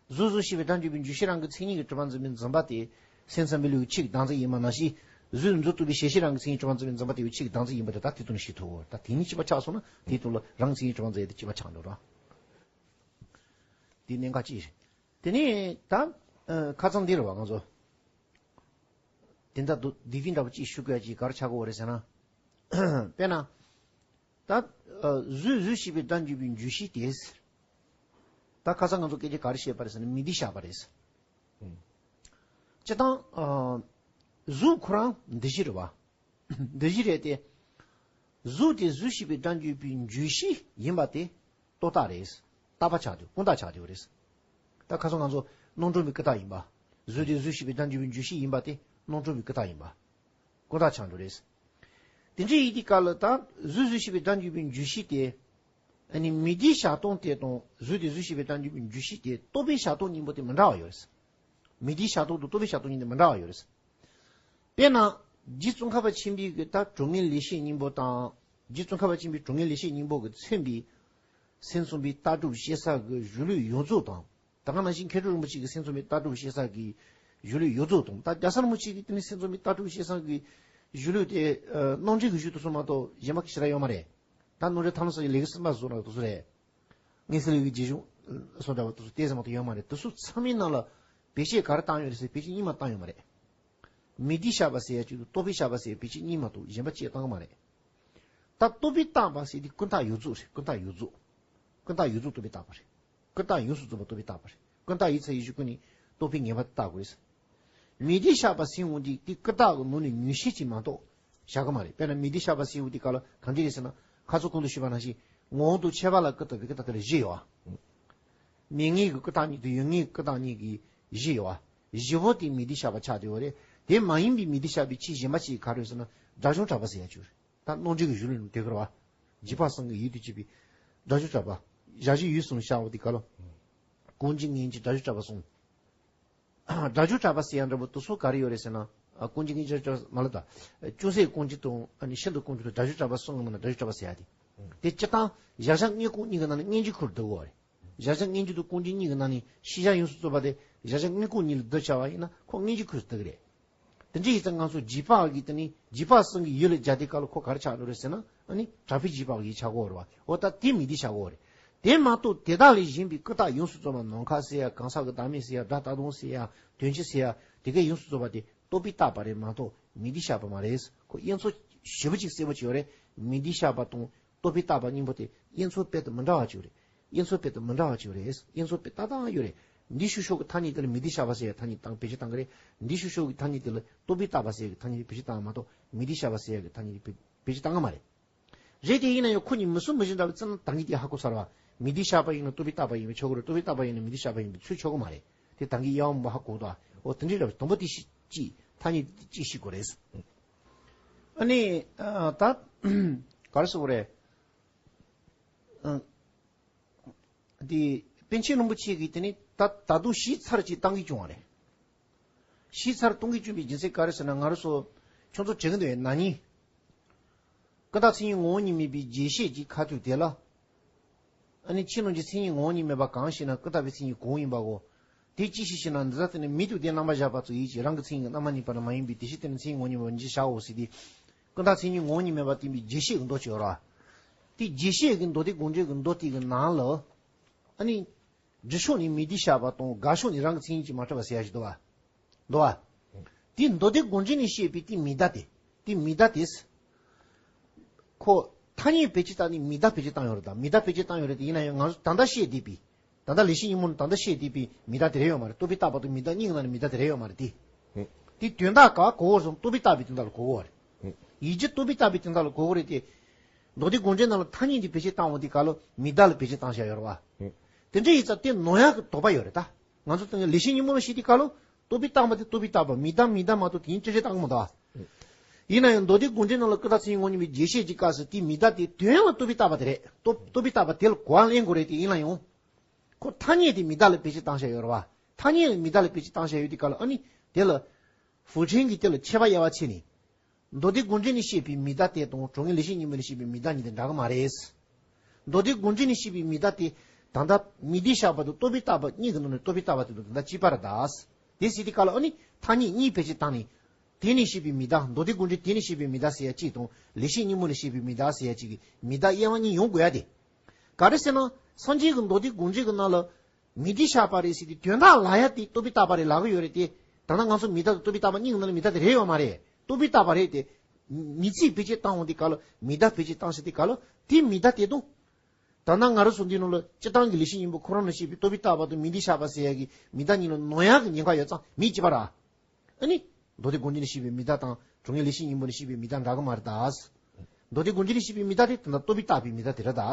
གཟུགས་གཟུགས་ཤེས་པའི་བདག་འཇུག་པའི་འཇུག་གཞི་རང་གི་མཚན་ཉིད་ཀྱིས་གྲུབ་པ་འཛིན་པའི་འཛིན་པ་དེ། སེམས་ཙམ་པའི་ལུགས་ཀྱི་ཆོས་ཀྱི་བདག་འཛིན་ཡིན་པ་ནང་བཞིན། གཟུགས་འཛིན་རྟོག་པའི་ཞལ་ཤེས་རང་གི་མཚན་ཉིད་གྲུབ་པ་འཛིན་པའི་འཛིན་པ་དེ་ཡང་ཆོས་ཀྱི་བདག་འཛིན་ཡིན་པ་དེ་ད་དེ་དོན་ནི་ཤེས་ཐུབ་བོ། ད་དེ་གཉིས་གཅིག་པ་ཆགས་སོང་ན་དེའི་དོན་ལ་རང་མཚན་ཉིད་གྲུབ་པ་འཛིན་ཡ་དེ་གཅིག་པ་ཆགས་འགྲོ་ར། དེ་གནད་འགག་ཅིག་རེད། དེ་ནས་ད། ཨ། ཁ་སང་འདི་རེད་བ་ང་ཚོ། དེ་འདྲ་འདུག་འདི་འདི་འདྲ་པོ་ཅིག་ཞུ་དགོས་ཅིག་ག་རེ་ཆགས་ཀྱི་ཡོད་རེད་ཟེར་ན། དཔེར་ན། ད། ཨ། གཟུགས་གཟུགས་ཤེས་པའི་བདག་འཇུག་པའི་འཇུག་གཞི་དེ། ད་ཁ་སང་ང་ཚོ་སྐད་ཆ་ག་རེ་བཤད་པ་རེད་ཟེར་ན་མིག་བསྡུས་བཞག་པ་རེད། ཨུམ། སྤྱིར་བཏང་། ཨ། གཟུགས་ཁོ་རང་འདུ་བྱེད་རེད་བ། འདུ་བྱེད་རེད་དེ། གཟུགས་དེ་གཟུགས་ཤེས་པའི་བདག་འཇུག་པའི་འཇུག་གཞི་ཡིན་པ་དེ་རྟོག་བཏགས་རེད། རྟག་པ་ཆགས་དུས་ཀུན་བཏགས་ཆགས་དུས་རེད། ད་ཁ་སང་ང་ཚོ་རྣམ་གྲངས་པའི་ཀུན་བཏགས་ཡིན་པ། གཟུགས་དེ་གཟུགས་ཤེས་པའི་བདག་འཇུག་པའི་འཇུག་གཞི་ཡིན་པ་དེ་རྣམ་གྲངས་པའི་ཀུན་བཏགས་ཡིན་པ། ཀུན་བཏགས་ཆགས་འགྲོ་རེད། དེ་འདྲ་ཡིན་དུས་སྐབས་ལ་ད་གཟུགས་གཟུགས་ཤེས་པའི་བདག་འཇུག་པའི་འཇུག་གཞི་དེ། ཨ་ནི་མིག་བསྡུས་བཞག་སྟངས་དེ་དང་གཟུགས་དེ་གཟུགས་ཤེས་པའི་བདག་འཇུག་པའི་འཇུག་གཞི་དེ་རྟོག་པའི་བཞག་སྟངས་གཉིས་པོ་དེ་མི་འདྲ་བ་ཡོད་རེད། མིག་བསྡུས་བཞག་སྟངས་དང་རྟོག་པའི་བཞག་སྟངས་གཉིས་དེ་མི་འདྲ་བ་ཡོད་རེད། དཔེར་ན། རྗེ་ཙོང་ཁ་པ་ཆེན་པོའི་གི་ད་གྲོལ་ངེས་ལེགས་བཤད་སྙིང་པོ་དང་། རྗེ་ཙོང་ཁ་པ་ཆེན་པོའི་གྲོལ་ངེས་ལེགས་བཤད་སྙིང་པོ་གིས་མཚོན་པའི། སེམས་ཙམ་པའི་ལྟ་གྲུབ་བཤད་ས་གི་གཞུང་ལུགས་ཡོངས་རྫོགས་དང་། ད་ག་ནང་བཞིན་མཁས་གྲུབ་རིན་པོ་ཆེ་གི་སེམས་ཙམ་པའི་ལྟ་གྲུབ་བཤད་ས་གི་གཞུང་ལུགས་ཡོངས་རྫོགས་དང་། ད་རྒྱལ་སྲས་རིན་པོ་ཆེ་གི་དེ་ནི་སེམས་ཙམ་པའི་ལྟ་གྲུབ་བཤད་ས་གི་གཞུང་ལུགས་དེ། ཨ། རྣམ་འགྲེལ་གྱི་གཞུང་དེ་ཚོ་མ་གཏོགས་གཞན་པ་གི་ཞེ་དྲག་ཡོད་མ་རེད། ད་རྣམ་འགྲེལ་ཐར་ལམ་སོགས་ཀྱི་ལེའུ་གསུམ་པ་བཟོ་འདྲ་དེ་ཚོ་རེད། དངོས་གསལ་ལེའུ་གི་རྗེས་གཞུང་སོགས་འདྲ་བ་དེ་ཚོ་དེ་ཙམ་མ་གཏོགས་ཡོད་མ་རེད། དེ་ཚོ་ཚང་མའི་ནང་ལ་བེད་སྤྱོད་ག་རེ་བཏང་ཡོད་རེད་ཟེར། བེད་སྤྱོད་གཉིས་མ་བཏང་ཡོད་མ་རེད། མིག་བསྡུས་བཞག་པ་ཟེར་ཡ་གཅིག་དང་རྟོག་པས་བཞག་པ་ཟེར་ཡ་བེད་སྤྱོད་གཉིས་མ་གཏོགས་གཞན་པ་གཅིག་བཏང་གི་མ་རེད། ད་རྟོག་པས་བཏགས་པ་ཟེར་དེ་ཀུན་བཏགས་ཡོངས་རྫོགས་རེད། ཀུན་བཏགས་ཡོངས་རྫོགས། ཀུན་བཏགས་ཡོངས་རྫོགས་རྟོག་པས་བཏགས་པ་རེད། ཀུན་བཏགས་ཡོངས་སུ་རྫོགས་པ་རྟོག་པས་བཏགས་པ་རེད། ཀུན་བཏགས་ཡིན་ཚར་ཡིན་གཞི་ཀུན་ནས་རྟོག་པས་ངེས་པར་དུ་བཏགས་དགོས་རེད། མིག་བསྡུས་བཞག་པ་ཟེར་འོང་དུས་དེ་ཀུན་བཏགས་ཀྱི་ནང་ནས་ངོས་བཞག་ཅིག་མ་གཏོགས་བཞག་གི་མ་རེད། དཔེར་ན་མིག་བསྡུས་བཞག་པ་ཟེར་འོང་དུས་སྐབས་ལ་གང་འདྲ་རེད་ཟེར་ན། ཁ་སང་གོང་དུ་ཞུས་པ་ནང་བཞིན་ངོ་བོ་དང་ཁྱད་པར་ལ་ཀུན་བཏགས་པའི་ཀུན་བཏགས་དེ་ལ་བཞི་ཡོད་བ། མེད་ངེས་ཀྱི་ཀུན་བཏགས་གཉིས་དང་ཡོད་ངེས་ཀྱི་ཀུན་བཏགས་གཉིས་ཀྱི་བཞི་ཡོད་བ། བཞི་པོ་དེ་མིག་བསྡུས་བཞག་པ་ཆགས་བསྡད་ཡོད་རེད། དེ་མ་ཡིན་པའི་མིག་བསྡུས་བཞག་པའི་ཆོས་གཞན་པ་ཅིག་ག་རེ་ཡོད་ཟེར་ན། སྒྲ་བྱུང་གྲགས་པ་ཟེར་ཡ་ཅིག་ཡོད་རེད། ད་རྣམ་འགྲེལ་གྱི་གཞུང་ལུགས་ནང་དེ་ག་རེད་བ། རྗེས་དཔག་གསུམ་གྱི་ཡུལ་དུ་བྱེད་པའི་སྒྲ་བྱུང་གྲགས་པ། ཞག་བཞི་ཡུལ་གསུམ་བཞག་པ་དེ་ག་ལ། ཀུན་རྒྱུ་མངོན་རྒྱུ་སྒྲ་བྱུང་གྲགས་པ་གསུམ། སྒྲ་བྱུང་གྲགས་པ་ཟེར་ཡ་འདྲ་པོ་དེ་ཚོ་ག་རེ་ཡོད་རེད་ཟེར་ན། ཨ། ཀུན་རྒྱུ་མངོན་རྒྱུ་སྒྲ་བྱུང་གྲགས་པ་མ་ལ་ད། ཅུང་ཟད་ཀུན་རྒྱུ་དང་ཨ་ནི་ཤིན་ཏུ་ཀུན་རྒྱུ་དང་སྒྲ་བྱུང་གྲགས་པ་གསུམ་གྱི་ནང་ནས་སྒྲ་བྱུང་གྲགས་པ་ཟེར་ཡ་དེ། དེ་སྤྱིར་བཏང་གཞལ་བྱ་དངོས་ཀུན་གཉིས་ཀྱི་ནང་ནས་མངོན་རྒྱུའི་ཁུར་བསྡུ་དགོས་རེད། གཞལ་བྱ་མངོན་རྒྱུ་དང་ཀུན་རྒྱུ་གཉིས་ཀྱི་ནང་ནས་ཤེས་བྱ་ཡོངས་སུ་རྫོགས་པ་དེ་གཞལ་བྱ་དངོས་ཀུན་གཉིས་ལ་བསྡུ་བྱ་བ་ཡིན་ན་ཁོ་མངོན་རྒྱུའི་ཁུར་བསྡུ་གི་རེད། དེ་འདྲ་ཡིན་ཙང་ང་ཚོ་རྗེས་དཔག་གི་དེ་ནི་རྗེས་དཔག་གསུམ་གྱི་ཡུལ་ལ་སྦྱར་དུས་སྐབས་ལ་ཁོ་ག་རེ་ཆགས་འགྲོ་རེད་ཟེར་ན། ཨ་ནི་གྲགས་པའི་རྗེས་དཔག་གི་ཡུལ་ཆགས་ཀྱི་ཡོད་རེད་བ། འོ་ད་དེ་མིག་བསྡུས་བཞག་གི་ཡོད་རེད། དེ་མ་གཏོགས་དེ་དག་ལས་གཞན་པའི་ཀུན་བཏགས་ཡོངས་སུ་རྫོགས་པ་ནམ་མཁའ་ཟེར་ཡ། གང་ཟག་གི་བདག་མེད་ཟེར་ཡ། སྒྲ་རྟག་སྟོང་ཟེར་ཡ། དོན་སྤྱི་ཟེར་ཡ། དེ་གའི་ཡོངས་སུ་རྫོགས་པ་དེ་རྟོག་པས་བཏགས་པ་རེད་མ་གཏོགས་མིག་བསྡུས་བཞག་པ་མ་རེད། ཁོ་དབྱེ་མཚམས་ ཞེ་པོ་ཅིག་གསལ་པོ་ཅིག་ཡོད་རེད། མི་འདི་བཞག་པ་དང་རྟོག་པས་བཏགས་པ་གཉིས་པོ་དེ་དབྱེ་མཚམས་དཔེ་དང་མི་འདྲ་བ་ཅིག་ཡོད་རེད། དབྱེ་མཚམས་དཔེ་དང་མི་འདྲ་བ་ཅིག་ཡོད་རེད། དབྱེ་མཚམས་དཔེ་ཏག་ཏག་ཡོད་རེད། འདི་ཤུགས་ཤུགས་ཀྱི་ཐ་སྙད་དེ་ལ་མི་འདི་བཞག་པ་ཟེར་ཡ་ཐ་སྙད་བེད་སྤྱོད་བཏང་གི་རེད། འདི་ཤུགས་ཤུགས་ཀྱི་ཐ་སྙད་དེ་ལ་རྟོག་པས་བཏགས་པ་ཟེར་ཡ་གི་ཐ་སྙད་བེད་སྤྱོད་བཏང་བ་མ་གཏོགས་མི་འདི་བཞག་པ་ཟེར་ཡ་གི་ཐ་སྙད་བེད་སྤྱོད་བཏང་གི་མ་རེད། རེད་དེ་ཡིན་ན་ཡང་ཁོ་གཉིས་མི་སུ་མི་གཞན་འདྲ་བའི་ཚེ་ན་ད་གིན་དེ་ཧ་གོ་ཚར་བ། མི་འདི་བཞག་པ་ཡིན་ན་རྟོག་པས་བཏགས་པ་ཡིན་པའི་ཆོག་གི་རེད། རྟོག་པས་བཏགས་པ་ཡིན་ན་མི་འདི་བཞག་པ་ཡིན་པའི་ཚུལ་ཆོག་གི་མ་རེད། དེ་ད་གིན་དབྱེ་བ་མང་པོ་ཧ་གོ་འདུག་ཨ། འོ་དེ་འདྲའི་རབ་དང་པོ་དེ་ཤི་ཅི་ཐ་སྙད་ཅི་ཤི་དགོས་རེད། ཨ་ནི་ཨ་ད་ག་རེ་ཟེར་དགོས་རེད། ཨ་དེ་པཎ་ཆེན་རིན་པོ་ཆེ་གིས་དེ་ནི་ད་ད་དུང་ཞིབ་ཚར་ཅིག་བཏང་གི་བྱུང་བ་རེད། ཞིབ་ཚར་གཏོང་གི་བྱུང་བའི་རྒྱུ་མཚན་ག་རེ་ཟེར་ན། ང་རང་ཚོ་ཁྱོད་ཚོ་དྲན་གི་འདུག་ན་ནིང་། ཀུན་བཏགས་མཚན་ཉིད་ངོ་བོ་ཉིད་མེད་པའི་རྗེས་ཤེས་ཀྱི་ཁ་ཐུག་དེ་ལ། ཨ་ནི་ཕྱི་ནང་གི་མཚན་ཉིད་ངོ་བོ་ཉིད་མེད་པ་གང་ཞེ་ན། ཀུན་བཏགས་པའི་མཚན་ཉིད་གང་ཡིན་པའོ། དེ་ཅི་ཞིག་ཞེ་ན། འདི་ལྟ་སྟེ་ནི་མིང་དུ་ལྡན་རྣམ་པར་གཞག་པ་ཙམ་ཡིད་ཀྱིས་རང་གི་མཚན་ཉིད་ཀྱི་རྣམ་པར་གནས་པ་ནི་མ་ཡིན་པས། དེ་ཕྱིར་དེ་ནི་མཚན་ཉིད་ངོ་བོ་ཉིད་མེད་པར་འཇིག་བྱའོ་ཟེར་ཏེ། ཀུན་བཏགས་མཚན་ཉིད་ངོ་བོ་ཉིད་མེད་པར་བསྟན་པའི་རྗེས་ཤེས་ཀྱི་མདོ་ཅིག་ཡོད་རེད་བ། དེ་རྗེས་ཤེས་ཀྱི་མདོ་སྡེ་དགོངས་འགྲེལ་གྱི་མདོ་དེ་གི་ནང་ལ། ཨ་ནི། སྒྲུབ་ཕྱོགས་ནས་མིང་འདི་བཞག་པ་དང་དགག་ཕྱོགས་ནས་རང་གི་མཚན་ཉིད་ཀྱིས་མ་གྲུབ་པ་ཟེར་ཡ་ཞིག་འདུག་བ། འདུག་བ། དེ་མདོ་སྡེ་དགོངས་འགྲེལ་ནས་བཤད་པའི་དེ་མིང་བརྡ་དེ། དེ་མིང་བརྡ་དེ། ཁོ་ཐ་སྙད་བེད་སྤྱོད་བཏང་ནས་མིང་བརྡ་བེད་སྤྱོད་བཏང་ཡོད་རེད་ད། མིང་བརྡ་བེད་སྤྱོད་བཏང་ཡོད་རེད་དེ། ཡིན་ན་ཡང་ང་ཚོ་ད་ལྟ་བཤད་བསྡད་པའི། ད་ལྟ་ལེགས་བཤད་སྙིང་པོ་ནི་ད་ལྟ་བཤད་བསྡད་པའི་མིང་བརྡ་དེ་རེད་ཡོད་མ་རེད། རྟོག་པས་བཏགས་པ་དང་མིང་བརྡ་གཉིས་ཀྱི་ནང་ནས་མིང་བརྡ་དེ་རེད་ཡོད་མ་རེད་དེ། དེ་དོན་དག་ག་གོ་བོར་སོང་། རྟོག་པས་བཏགས་པའི་དོན་དག་ལ་གོ་གོ་བ་རེད། ཡིད་ཀྱི་རྟོག་པས་བཏགས་པའི་དོན་དག་ལ་གོ་གོ་རེད་དེ། མདོ་སྡེ་དགོངས་འགྲེལ་ནང་ལ་ཐ་སྙད་འདི་བེད་སྤྱོད་བཏང་བ་འདི་ག་ལོ་མིང་བརྡ་ལ་བེད་སྤྱོད་བཏང་བཞག་ཡོད་རེད་བ། དེ་འདྲ་ཡིན་ཙང་དེ་ནོར་ཡག་གི་དོགས་པ་ཡོད་རེད་ད། ང་ཚོ་དེ་ལེགས་བཤད་སྙིང་པོ་ལ་བཤད་དུས་ག་ལོ། རྟོག་པས་བཏགས་པ་དེ་རྟོག་པས་བཏགས་པ། མིང་བརྡ་མིང་བརྡ་མ་གཏོགས་དེ་ཉིད་སྤྲོས་བྲལ་བཏང་གི་མི་འདུག་ཨ། ཡིན་ན་ཡང་མདོ་སྡེ་དགོངས་འགྲེལ་ནང་ལ་ཀུན་བཏགས་མཚན་ཉིད་ངོ་བོ་ཉིད་མེད་པའི་རྗེས་ཤེས་ཀྱི་སྐབས་སུ་དེའི་མིང་བརྡ་དེ་དོན་ཡང་ལ་རྟོག་པས་བཏགས་པ་དེ་རེད། རྟོག་རྟོག་པས་བཏགས་པ་དེ་ལ་གོ་བ་ལེན་དགོས་རེད་དེ། ཡིན་ན་ཡང་། ཁོ་ཐ་སྙད་དེ་མིང་བརྡ་ལ་བེད་སྤྱོད་བཏང་བཞག་ཡོད་རེད་བ། ཐ་སྙད་ལ་མིང་བརྡ་ལ་བེད་སྤྱོད་བཏང་བཞག་ཡོད་དུས་ག་ལ་ཨ་ནི་དེ་ལ། ཧྥུ་ཁྲེང་གིས་དེ་ལ་ཁྱད་པར་དབྱེ་བ་ཕྱེ་ནས། མདོ་སྡེ་དགོངས་འགྲེལ་ནས་བཤད་པའི་མིང་བརྡ་དེ་དང་དྲང་ངེས་ལེགས་བཤད་སྙིང་པོ་ནས་བཤད་པའི་མིང་བརྡ་གཉིས་དེ་འདྲ་གི་མ་རེད། མདོ་སྡེ་དགོངས་འགྲེལ་ནས་བཤད་པའི་མིང་བརྡ་དེ་ད་ལྟ་མིང་འདི་བཞག་པ་དང་རྟོག་པས་བཏགས་པ་གཉིས་ཀྱི་ནང་ནས་རྟོག་པས་བཏགས་པ་དེ་དང་ད་ལྟ་གཅིག་པ་རེད་ད། དེ་ཟེར་དུས་ག་ལ་ཨ་ནི་ཐ་སྙད་གཉིས་བེད་སྤྱོད་བཏང་ནས། དེ་ནས་བཤད་པའི་མིང་བརྡ། མདོ་སྡེ་དགོངས་འགྲེལ་དེ་ནས་བཤད་པའི་མིང་བརྡ་ཟེར་ཡ་གཅིག་དང་ལེགས་བཤད་སྙིང་པོ་ནས་བཤད་པའི་མིང་བརྡ་ཟེར་ཡ་གཅིག་གི་མིང་བརྡ་དབྱེ་བ་གཉིས་ཡོང་དགོས་ཡ་དེ། ག་རེ་ཟེར་ན་སངས་རྒྱས་ཀྱི་མདོ་སྡེ་དགོངས་འགྲེལ་གྱི་ནང་ལ། མིང་འདི་བཞག་པ་རེད་ཟེར་དུས་དོན་དག་ལབ་ཡ་དེ་རྟོག་པས་བཏགས་པ་རེད་ལབ་གི་ཡོད་རེད་དེ། ད་ལྟ་ང་ཚོ་མིང་བརྡ་དང་རྟོག་པས་བཏགས་པ་གཉིས་ཀྱི་ནང་ནས་མིང་བརྡ་དེ་རེད་ཡོད་མ་རེད། རྟོག་པས་བཏགས་པ་རེད་དེ། མིང་ཚིག་བེད་སྤྱོད་བཏང་འོང་དུས་ག་ལ་མིང་བརྡ་བེད་སྤྱོད་བཏང་ཟེར་དུས་ག་ལ་དེ་མིང་བརྡ་དེ་དང་། ད་ལྟ་ང་རང་ཚོ་འདི་ནང་ལ་སྤྱིར་བཏང་གི་ལེགས་བཤད་སྙིང་པོ་ཁོ་རང་ནས་བཤད་པའི་རྟོག་པས་བཏགས་པ་དང་མིང་འདི་བཞག་པ་ཟེར་ཡ་གི་མིང་བརྡ་གཉིས་ལ་ནོར་ཡག་གི་ཉེན་ཁ་ཡོད་ཙང་མིང་གཅིག་པ་ར། ཨ་ནི། མདོ་སྡེ་དགོངས་འགྲེལ་ནས་བཤད་པའི་མིང་བརྡ་དང་དྲང་ངེས་ལེགས་བཤད་སྙིང་པོ་ནས་བཤད་པའི་མིང་བརྡ་འདྲ་གི་མ་རེད་ད། མདོ་སྡེ་དགོངས་འགྲེལ་ནས་བཤད་པའི་མིང་བརྡ་དེ་ད་ལྟ་རྟོག་པས་བཏགས་པའི་མིང་བརྡ་དེ་རེད་ད།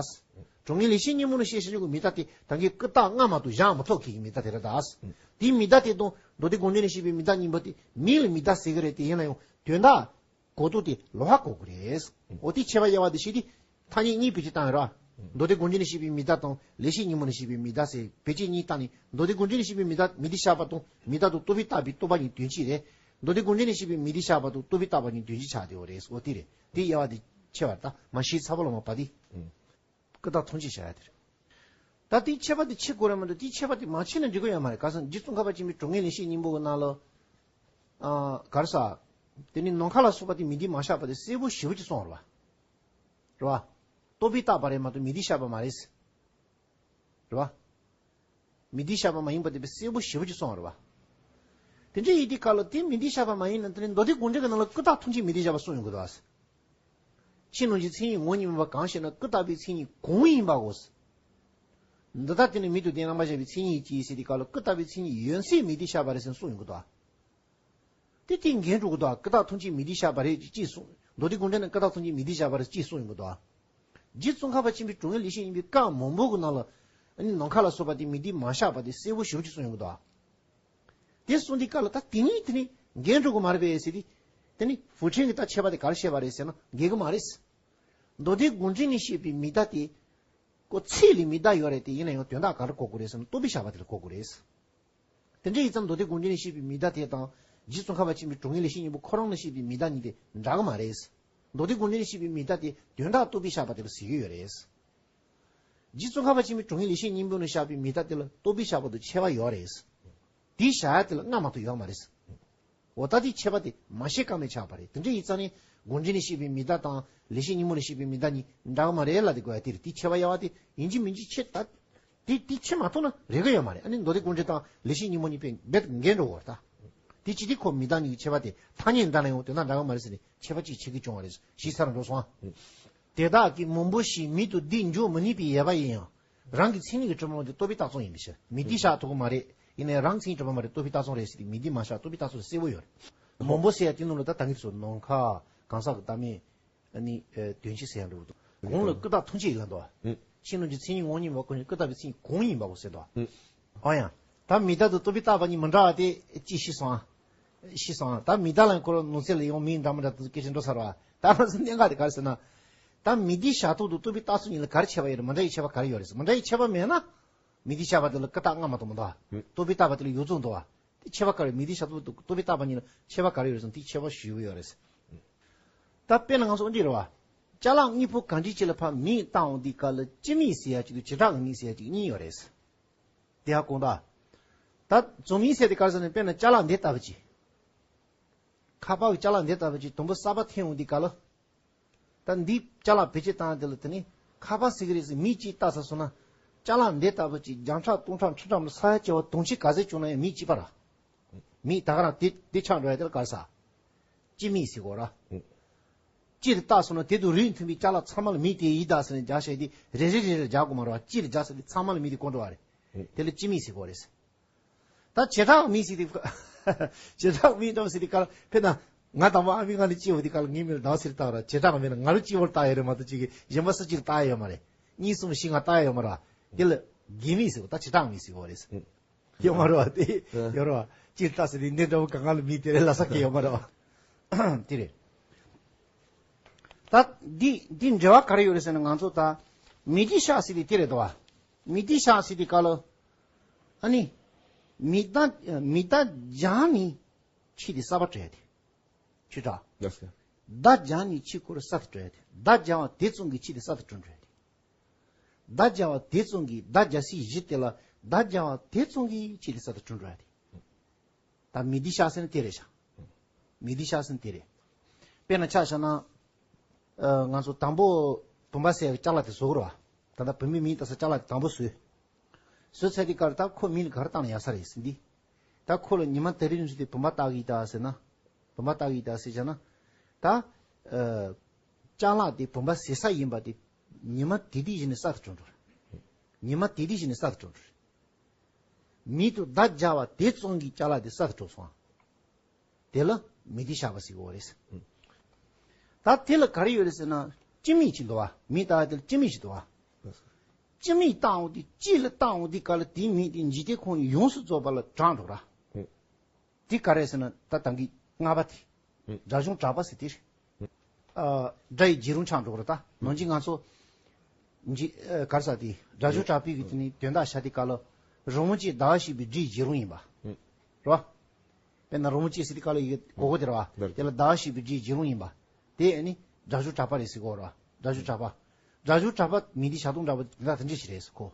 དྲང་ངེས་ལེགས་བཤད་སྙིང་པོ་ནས་བཤད་བཞིན་གྱི་མིང་བརྡ་དེ་ད་གིན་ཀུན་བཏགས་སྔ་མ་དང་གཞན་མ་ཐོག་ཁེལ་གྱི་མིང་བརྡ་དེ་རེད་ད། དེའི་མིང་བརྡ་དེ་དང་མདོ་སྡེ་དགོངས་འགྲེལ་ནས་བཤད་པའི་མིང་བརྡ་གཉིས་པོ་དེ་མིང་ལ་མིང་བརྡ་ཟེར་གི་རེད་དེ། ཡིན་ན་ཡང་དོན་དག་གོ་རྟོགས་དེ་ལོགས་ཀ་གོ་གི་རེད། འོ་དེ་ཁྱད་པར་དབྱེ་བ་དེ་བཤད་དུས། ཐ་སྙད་གཉིས་བེད་སྤྱོད་བཏང་ཡོད་ར། མདོ་སྡེ་དགོངས་འགྲེལ་ནས་བཤད་པའི་མིང་བརྡ་དང་ལེགས་བཤད་སྙིང་པོ་ནས་བཤད་པའི་མིང་བརྡ་ཟེར་བེད་སྤྱོད་གཉིས་བཏང་ནས། མདོ་སྡེ་དགོངས་འགྲེལ་ནས་བཤད་པའི་མིང་བརྡ་མིང་འདི་བཞག་པ་དང་མིང་བརྡ་དང་རྟོག་པས་བཏགས་པའི་རྟོག་པ་གཉིས་དོན་གཅིག་རེད། མདོ་སྡེ་དགོངས་འགྲེལ་ནས་བཤད་པའི་མིང་འདི་བཞག་པ་དང་རྟོག་པས་བཏགས་པ་གཉིས་དོན་གཅིག་ཆགས་བསྡད་ཡོད་རེད། འོ་དེ་རེད། དེ་དབྱེ་བ་དེ་ཕྱེ་བ་རེད་ད། མ་ཤེས་ཚ་བོ་ལ་མ་པ་དེ། ཀུན་བཏགས་མཐོང་ཆོས་བྱ་ཡ་དེ་རེད། ད་དེའི་ཁྱད་པར་དེ་ཕྱེ་དགོས་རེད་མ་གཏོགས་དེའི་ཁྱད་པར་དེ་མ་ཕྱེ་ན་འགྲིག་གི་ཡོད་མ་རེད། ག་ཟེར་ན་རྗེ་ཙོང་ཁ་པ་ཆེན་པོའི་དྲང་ངེས་ལེགས་བཤད་སྙིང་པོ་གི་ནང་ལ། ཨ། ག་རེ་ཟ། དེ་ནི་ནམ་མཁའ་ལ་སོགས་པ་དེ་མིང་འདི་མ་བཞག་པ་དེ་གསལ་པོ་ཞེ་པོ་ཅིག་གསུངས་པ་རེད་བ། རེད་བ། རྟོག་པས་བཏགས་པ་རེད་མ་གཏོགས་མིང་འདི་བཞག་པ་མ་རེད། རེད་བ། མིང་འདི་བཞག་པ་མ་ཡིན་པ་དེ་གསལ་པོ་ཞེ་པོ་ཅིག་གསུངས་པ་རེད་བ། དེ་འདྲ་ཡིན་དུས་ག་ལ་དེ་མིང་འདི་བཞག་པ་མ་ཡིན་ན་དེ་ནི་མདོ་སྡེ་དགོངས་འགྲེལ་གྱི་ནང་ལ་ཀུན་བཏགས་མཐོང་ཆོས་མིང་འདི་བཞག་པ་གསུངས་ཡོང་གི་འདུག་ཨ། ཕྱི་ནང་གི་མཚན་ཉིད་ངོ་བོ་ཉིད་མེད་པ་གང་ཞེ་ན། ཀུན་བཏགས་པའི་མཚན་ཉིད་གང་ཡིན་པའོ། འདི་ལྟར་དེ་ནི་མིང་དུ་ལྡན་རྣམ་པར་གཞག་པའི་མཚན་ཉིད་ཀྱིས་ཟེར་དུས་ག་ལ་ཀུན་བཏགས་པའི་མཚན་ཉིད་ཡོད་ཚད་མིང་འདི་བཞག་པ་རེད་ཟེར་གསུངས་ཡོང་གི་འདུག་ཨ། དེ་དེ་འགལ་འགྲོ་གི་འདུག་ཨ། ཀུན་བཏགས་མཐོང་ཆོས་མིང་འདི་བཞག་པ་རེད་ཅེས་གསུངས། མདོ་སྡེ་དགོངས་འགྲེལ་ནས་ཀུན་བཏགས་མཐོང་ཆོས་མིང་འདི་བཞག་པ་རེད་ཅེས་གསུངས་ཡོང་གི་འདུག་ཨ། རྗེ་ཙོང་ཁ་པ་ཆེན་པོའི་དྲང་ངེས་ལེགས་བཤད་སྙིང་པོའི་སྐབས་མང་པོ་གི་ནང་ལ། ཨ་ནི་ནམ་མཁའ་ལ་སོགས་པ་དེ་མིང་འདི་མ་བཞག་པ་དེ་གསལ་པོ་ཞེ་པོ་ཅིག་གསུངས་ཡོང་གི་འདུག་ཨ། དེ་གསུངས་དུས་ག་ལ་ད་དེ་གཉིས་དེ་ནི་འགལ་འགྲོ་གི་མ་རེད་པས་ཟེར་དུས། དེ་ནི་ཧྥུ་ཁྲེང་གིས་ད་ཁྱད་པར་དེ་ག་རེ་བཤད་པ་རེད་ཟེར་ན་འགལ་གི་མ་རེད། མདོ་སྡེ་དགོངས་འགྲེལ་ནས་བཤད་པའི་མིང་བརྡ་དེ། ཁོ་ཚིག་ལ་མིང་བརྡ་ཡོད་རེད་དེ། ཡིན་ན་ཡང་དོན་དག་ག་རེ་གོ་དགོས་རེད་ཟེར་ན་རྟོག་པས་བཞག་པ་དེ་ལ་གོ་དགོས་རེད། དེ་འདྲ་ཡིན་ཙང་མདོ་སྡེ་དགོངས་འགྲེལ་ནས་བཤད་པའི་མིང་བརྡ་དེ་དང་། རྗེ་ཙོང་ཁ་པ་ཆེན་པོའི་དྲང་ངེས་ལེགས་བཤད་སྙིང་པོ་ཁོ་རང་ནས་བཤད་པའི་མིང་བརྡ་གཉིས་དེ་འདྲ་གི་མ་རེད། མདོ་སྡེ་དགོངས་འགྲེལ་ནས་བཤད་པའི་མིང་བརྡ་དེ་དོན་དག་རྟོག་པས་བཞག་པ་དེ་ལ་ཟེར་གྱི་ཡོད་རེད། རྗེ་ཙོང་ཁ་པ་ཆེན་པོའི་དྲང་ངེས་ལེགས་བཤད་སྙིང་པོ་ནས་བཞག་པའི་མིང་བརྡ་དེ་ལ་རྟོག་པས་བཞག་པ་དང་ཁྱད་པར་ཡོད་རེད། དེའི་བཞག་ཡ་དེ་ལ་སྔ་མ་དང་ཡོད་མ་རེད། འོ་ད་དེའི་ཁྱད་པར་དེ་མ་ཤེས་ཀ་མེད་ཆགས་པ་རེད། དེ་འདྲ་ཡིན་ཙང་ནི་དགོངས་འགྲེལ་ནས་བཤད་པའི་མིང་བརྡ་དང་ལེགས་བཤད་སྙིང་པོ་ནས་བཤད་པའི་མིང་བརྡ་གཉིས་འདྲ་གི་མ་རེད་ལབ་དེ་དགོས་ཡ་དེ་རེད། དེའི་ཁྱད་པར་དབྱེ་བ་དེ་ཡིན་གཅིག་མིན་གཅིག་ཕྱེ་ད། དེ་དེ་ཕྱེ་མ་ཐུབ་ན་རེག་གི་ཡོད་མ་རེད། ཨ་ནི་མདོ་སྡེ་དགོངས་འགྲེལ་དང་ལེགས་བཤད་སྙིང་པོ་གཉིས་དཔེ་རྦད་འགལ་འགྲོ་གི་རེད་ད། དེ་ཅི་སྟེ་ཁོ་མི་དང་མྱི་གི་ཁྱད་པར་དེ་ཐ་སྙད་འདྲ་ན་ཡང་དོན་དག་འདྲ་གི་མ་རེད་ཟེར་ནས་ཁྱད་པར་ཅིག་ཕྱེ་གི་བྱུང་བ་རེད། ཞེས་ཚར་འགྲོ་སོང་ཨ། དེ་དག་གིས་མང་པོ་ཞིག་མི་དུ་སྡིག་འཇོག་མི་ནུས་པའི་ཡོད་པ་ཡིན་ཡང་། རང་གི་མཚན་ཉིད་ཀྱིས་གྲུབ་པ་མ་གཏོགས་རྟོག་པས་བཏགས་ཙམ་ཡིན་པའི་ཕྱིར། མི་སྡིག་བཤགས་ཐུབ་ཀྱི་མ་རེད། ཡིན་ནའི་རང་མཚན་ཉིད་གྲུབ་པ་མ་རེད་རྟོག་པས་བཏགས་ཙམ་རེད་ཟེར་ཏེ་མི་སྡིག་མ་བཤགས་རྟོག་པས་བཏགས་ཙམ་གསལ་པོ་ཡོད་རེད། མང་པོ་ཟེར་ཡ་དེ་ནང་ལ་ད་ད་གིན་སོ་ནམ་མཁའ་གང་ཟག་གི་བདག་མེད་ཨ་ནི་ཨ་དོན་སྤྱི་ཟེར་ཡ་འགྲོ་གི་འདུག་གོང་ལ་ཀུན་བརྟགས་ཐམས་ཅད་ཡིན་ལབ་འདུག་བ། ཕྱི་ནང་གི་མཚན་ཉིད་དངོས་གཉིས་མ་གོ་ནས་ཀུན་བརྟགས་པའི་མཚན་ཉིད་གང་ཡིན་པའོ་ཟེར་འདུག་བ། ཨོ་ཡང་། ད་མི་རྟག་ཏུ་རྟོག་པས་བཏགས་པ་གཉིས་མི་འདྲ་བ་དེ་ཅིག་ཤེས་སོང་ཨ། ཤེས་སོང་ཨ། ད་མི་རྟག་ལ་ཁོ་རང་ནང་གསེས་ལ་ཡང་མིང་འདྲ་མི་འདྲ་དུ་སྐད་ཆ་འགྲོ་ཚར་བ། ད་ང་ཚོ་གནད་འགག་དེ་ག་རེ་ཟེར་ན། ད་མི་སྡིག་བཤགས་ཐབས་དང་རྟོག་པས་བཏགས་ཙམ་གཉིས་ལ་ག་རེ་ཁྱད་པར་ཡོད་རེད། མི་འདྲ་བའི་ཁྱད་པར་ག་རེ་ཡོད་རེད། མི་འདྲ་བའི་ཁྱད་པར་མེད་ན། མི་སྡིག་བཤགས་པ་དེ་ལ་ཀུན་བརྟགས་སྔ་མ་དང་མི་འདྲ་བ། རྟོག་པས་བཏགས་པ་དེ་ལ་ཡོངས་རྫོགས་འདུག་བ། དེ་ཁྱད་པར་ག་རེ་མི་སྡིག་བཤགས་ཐབས་དང་རྟོག་པས་བཏགས་པ་གཉིས་ལ་ཁྱད་པར་ག་རེ་ཡོད་རེད་ཟེར་ན་དེ་ཁྱད་པར་ཞེ་པོ་ཡོད་རེད། ད་དཔེར་ན་ང་ཚོ་འདི་རེད་བ། ཅ་ལག་དངོས་པོ་གང་འདྲ་ཅིག་ལ་ཕར་མིང་བཏགས་འོང་དུས་སྐབས་ལ་སྤྱི་མིང་ཟེར་ཡ་གཅིག་དང་བྱེ་བྲག་གི་མིང་ཟེར་ཡ་གཅིག་གཉིས་ཡོད་རེད། དེ་ཧ་གོ་འདུག་ད་རྫོང་མིང་ཟེར་དེ་ག་རེ་ཟེར་ན་དཔེར་ན་ཅ་ལག་འདི་ལྟ་བུ་ཅིག་ཁ་པར་གྱི་ཅ་ལག་འདི་ལྟ་བུ་ཅིག་དུམ་བུ་གསར་པ་འཐེན་འོང་དུས་སྐབས་ལ། ད་འདི་ཅ་ལག་བེད་སྤྱོད་བཏང་དེ་ལ་དེ་ནི་ཁ་པར་ཟེར་གི་རེད་ཟེར་མིང་གཅིག་བཏགས་ཚར་སོང་ན། ཅ་ལག་འདི་ལྟ་བུ་ཅིག་བརྒྱ་ཕྲག་སྟོང་ཕྲག་ཁྲི་ཕྲག་ལ་ས་ཡ་བྱེ་བ་དུང་ཕྱུར་ག་ཚོད་བྱུང་ན་ཡང་མིང་གཅིག་པ་ར། མིང་ད་ག་རང་དེ་དེ་ཆགས་འགྲོ་ཡ་དེ་ལ་ག་རེ་ཟེར། སྤྱི་མིང་ཟེར་གོ་ར། སྤྱི་དེ་བཏགས་སོང་ན་དེ་དང་རིགས་མཐུན་པའི་ཅ་ལག་ཚང་མ་ལ་མིང་དེ་ཡིན་ད་ཟེར་ནས་རྒྱག་བྱས་དེ་རེ་རེ་རེ་རེ་རྒྱག་དགོས་མ་རེད་བ། སྤྱི་ལ་རྒྱག་ས་དེ་ཚང་མ་ལ་མིང་དེ་གོ་འགྲོ་བ་རེད། དེ་ལ་སྤྱི་མིང་ཟེར་གོ་རེད། ད་བྱེ་བྲག་མིང་ཟེར་དེ། བྱེ་བྲག་མིང་འདྲ་ཟེར་དེ་ག་ལ་དཔེར་ན། ང་དང་པོ་ཨ་མའི་ངག་ནས་སྐྱེས་པ་དེ་ག་ལ་ངའི་མིང་ལ་ཟླ་བ་ཟེར་བཏགས་ར། བྱེ་བྲག་མིང་ལ་ང་རང་སྐྱེས་པ་ལ་བཏགས་ཡོད་རེད་མ་གཏོགས་ཅིག་གི་གཞན་པ་སུ་གཅིག་ལ་བཏགས་ཡ་ཡོད་མ་རེད། གཉིས་གསུམ་བཞི་ལྔ་བཏགས་ཡ་ཡོད་མ་རེད་བ། དེ་ལ་རྒན་མིང་ཟེར་བ་ད་བྱེ་བྲག་མིང་ཟེར་གོ་རེད། ཡོད་མ་རེད་བ་དེ། ཡོད་རེད་བ། སྤྱིར་བཏང་ཟེར་དེ་འདི་འདྲ་བོ་གང་ག་ལ་མིང་དེ་རེད་ལབ་ས་གི་ཡོད་མ་རེད་བ། དེ་རེད། ད་འདི་འདི་འབྲེལ་བ་ག་རེ་ཡོད་རེད་ཟེར་ན་ང་ཚོ་ད་མི་སྡིག་བཤགས་ཟེར་དེ་དེ་རེད་དོ། མི་སྡིག་བཤགས་ཟེར་དེ་ག་ལ། ཨ་ནི། མི་བདག་མི་བདག་སྦྱངས་ནས་ཆོས་དེ་གསར་པ་སྤྲད་དེ། ཆོས་གྲགས། བདག་སྦྱངས་ནས་ཆོས་ཁོ་རང་གསར་དུ་སྤྲད་དེ། བདག་སྦྱངས་པ་དེ་ཙམ་གྱིས་ཆོས་དེ་གསར་དུ་གྲུབ་འགྲོ་ཡ་དེ། བདག་སྦྱངས་པ་དེ་ཙམ་གྱིས་བདག་རྒྱལ་སྲས་བཞི་དེ་ལ་བདག་སྦྱངས་པ་དེ་ཙམ་གྱིས་ཆོས་དེ་གསར་དུ་གྲུབ་འགྲོ་ཡ་དེ། ད་མི་སྡིག་བཤགས་ཟེར་ན་དེ་རེད་ཤག་མི་སྡིག་བཤགས་ཟེར་ན་དེ་རེད། དཔེར་ན་ཆ་བཞག་ན། ཨ། ང་ཚོ་དང་པོ་བུམ་པ་ཟེར་བའི་ཅ་ལག་དེ་བཟོ་དགོས་རེད་བ། ད་ལྟ་བུད་མེད་མིང་བཏགས་ས་ཅ་ལག་དེ་དང་པོ་བཟོས། བཟོས་ཚར་དུས་སྐབས་ད་ཁོ་མིང་ལ་ག་རེ་བཏགས་ན་ཡག་ས་རེད་ཟེར་འདི། ད་ཁོ་ལ་ཉི་མ་དེ་རིང་ཚོ་དེ་བུམ་པ་བཏགས་ཀྱི་ཡིན་ད་ཟེར་ན། བུམ་པ་བཏགས་ཀྱི་ཡིན་ད་ཟེར་བྱས་ན། ད། ཨ། ཅ་ལག་དེ་བུམ་པ་ཟེར་ས་ཡིན་པ་དེ། ཉི་མ་དེ་དུས་གཞི་ནས་གསར་དུ་གྲུབ་འགྲོ་རེད། ཉི་མ་དེ་དུས་གཞི་ནས་གསར་དུ་གྲུབ་འགྲོ་རེད། མིང་དུ་བདག་སྦྱར་བ་དེ་ཙམ་གྱིས་ཅ་ལག་དེ་གསར་དུ་གྲུབ་སོང་། དེ་ལ་མི་སྡིག་བཤགས་པ་ཟེར་གྱི་ཡོད་རེད། ད་དེ་ལ་ག་རེ་ཡོད་རེད་ཟེར་ན། སྤྱི་མིང་ཅིག་འདུག་བ། མིང་བཏགས་དེ་ལ་སྤྱི་མིང་ཞིག་འདུག་བ། སྤྱི་མིང་བཏགས་འོང་དུས་སྤྱི་ལ་བཏགས་འོང་དུས་ག་ལ་དེའི་མིང་དེ་འཇིག་རྟེན་ཁམས་ཡོངས་སུ་རྫོགས་པ་ལ་གྲགས་འགྲོ་ར། དེ་ག་རེ་ཟེར་ན་ད་ད་གིན་ལྔ་པ་དེ། སྒྲ་གཞུང་གྲགས་པ་ཟེར་དེ་རེད། ཨ། སྒྲ་ཡི་རྗེས་རུང་ཆགས་འགྲོ་གི་རེད་ད། ནང་བཞིན་ང་ཚོ། འཇི། ཨ། ག་རེ་ཟེར་དེ། སྒྲ་གཞུང་གྲགས་པའི་གི་དེ་ནི་དོན་དག་བྱ་དེ་ག་ལ། རང་དབང་ཅན་ཟླ་བ་ཞེས་པའི་སྒྲའི་རྗེས་རུང་ཡིན་པ། རེད་བ། དཔེར་ན་རང་དབང་ཅན་ཟེར་དེ་ག་ལ་ཡི་གེ་གོ་གོ་དེ་རེད་བ། དེ་ལ་ཟླ་བ་ཞེས་པའི་སྒྲའི་རྗེས་རུང་ཡིན་པ། དེ་ནི་སྒྲ་གཞུང་གྲགས་པ་རེད་ཟེར་གོ་རེད་བ། སྒྲ་གཞུང་གྲགས་པ། སྒྲ་གཞུང་གྲགས་པ་མི་སྡིག་བཤགས་སྡོམ་འདྲ་པོ་དེ་འདྲ་དེ་འདྲ་ཞིག་རེད་ཟེར་གོ།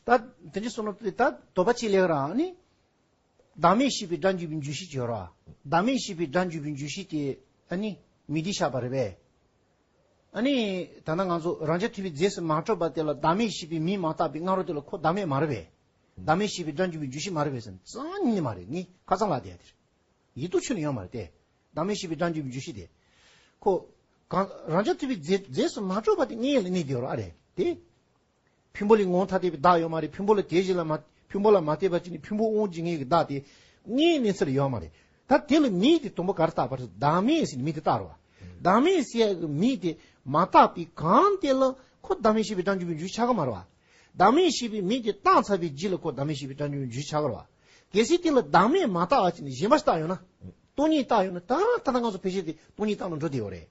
ད་དེ་འདྲ་སོང་ན་ད་དོགས་པ་ཅིག་སླེབས་ར་ནི། བདག་མེད་ཤེས་པའི་སྒྲ་འཇུག་པའི་འཇུག་ཤེས་ཅིག་ཡོད་རེད་བ། བདག་མེད་ཤེས་པའི་སྒྲ་འཇུག་པའི་འཇུག་ཤེས་དེ་ཨ་ནི་མི་སྡིག་བཤགས་པ་རེད་པས། ཨ་ནི་ད་ལྟ་ང་ཚོ་རང་རྐྱ་ཐུབ་པའི་རྫས་སུ་མ་གྲུབ་པ་དེ་ལ་བདག་མེད་ཤེས་པའི་མིང་མ་བཏགས་པའི་སྔ་རོལ་དེ་ལ་ཁོ་བདག་མེད་མ་རེད་པས། བདག་མེད་ཤེས་པའི་སྒྲ་འཇུག་པའི་འཇུག་ཤེས་མ་རེད་པས་ཟེར་ན་རྩ་ནས་མ་རེད། ངས་ཁ་སང་ལབ་བསྡད་ཡ་དེ་རེད། ཡིད་དུ་ཆུད་ནས་ཡོད་མ་རེད་དེ། བདག་མེད་ཤེས་པའི་སྒྲ་འཇུག་པའི་འཇུག་ཤེས་དེ། ཁོ་གང་རང་རྐྱ་ཐུབ་པའི་རྫས་རྫས་སུ་མ་གྲུབ་པ་དེ་དངོས་ཡོད་ལ་གནས་བསྡད་ཡོད་རེད་ཨ་རེད་དེ། ཕུང་པོ་ལས་ངོ་བོ་ཐ་དད་པའི་བདག་ཡོད་མ་རེད། ཕུང་པོ་ལ་དེ་བཞིན་ལ་མ་ཕུང་པོ་ལ་མ་ལྟོས་པ་ཅིག་ནི་ཕུང་པོ་དབང་བྱེད་མཁན་གྱི་བདག་དེ་དངོས་གནས་ཚུལ་ཡོད་མ་རེད། ད་དེ་ལ་མིང་དེ་དང་པོ་ག་རེ་བཏགས་པ་རེད། བདག་མེད་ཟེར་ནས་མིང་དེ་བཏགས་རེད་བ། བདག་མེད་ཟེར་ཡག་གི་མིང་དེ་མ་བཏགས་པའི་གང་དེ་ལ་ཁོ་བདག་མེད་ཤེས་པའི་སྒྲ་འཇུག་པའི་འཇུག་ཆགས་ཀྱི་མ་རེད་བ། བདག་མེད་ཤེས་པའི་མིང་དེ་བཏགས་ཚར་བའི་རྗེས་ལ་ཁོ་བདག་མེད་ཤེས་པའི་སྒྲ་འཇུག་པའི་འཇུག་ཆགས་ཀྱི་རེད་བ། གལ་སྲིད་དེ་ལ་བདག་མེད་མ་བཏགས་པ་ཅིག་ནི་གཞན་པ་ཞིག་བཏགས་ཡོད་ན། སྟོང་ཉིད་བཏགས་ཡོད་ན་ད་ད་ལྟ་ང་ཚོ་ཕལ་ཆེར་དེ་སྟོང་ཉིད་བཏགས་ནས་འགྲོ་བསྡད་ཡོད་རེད།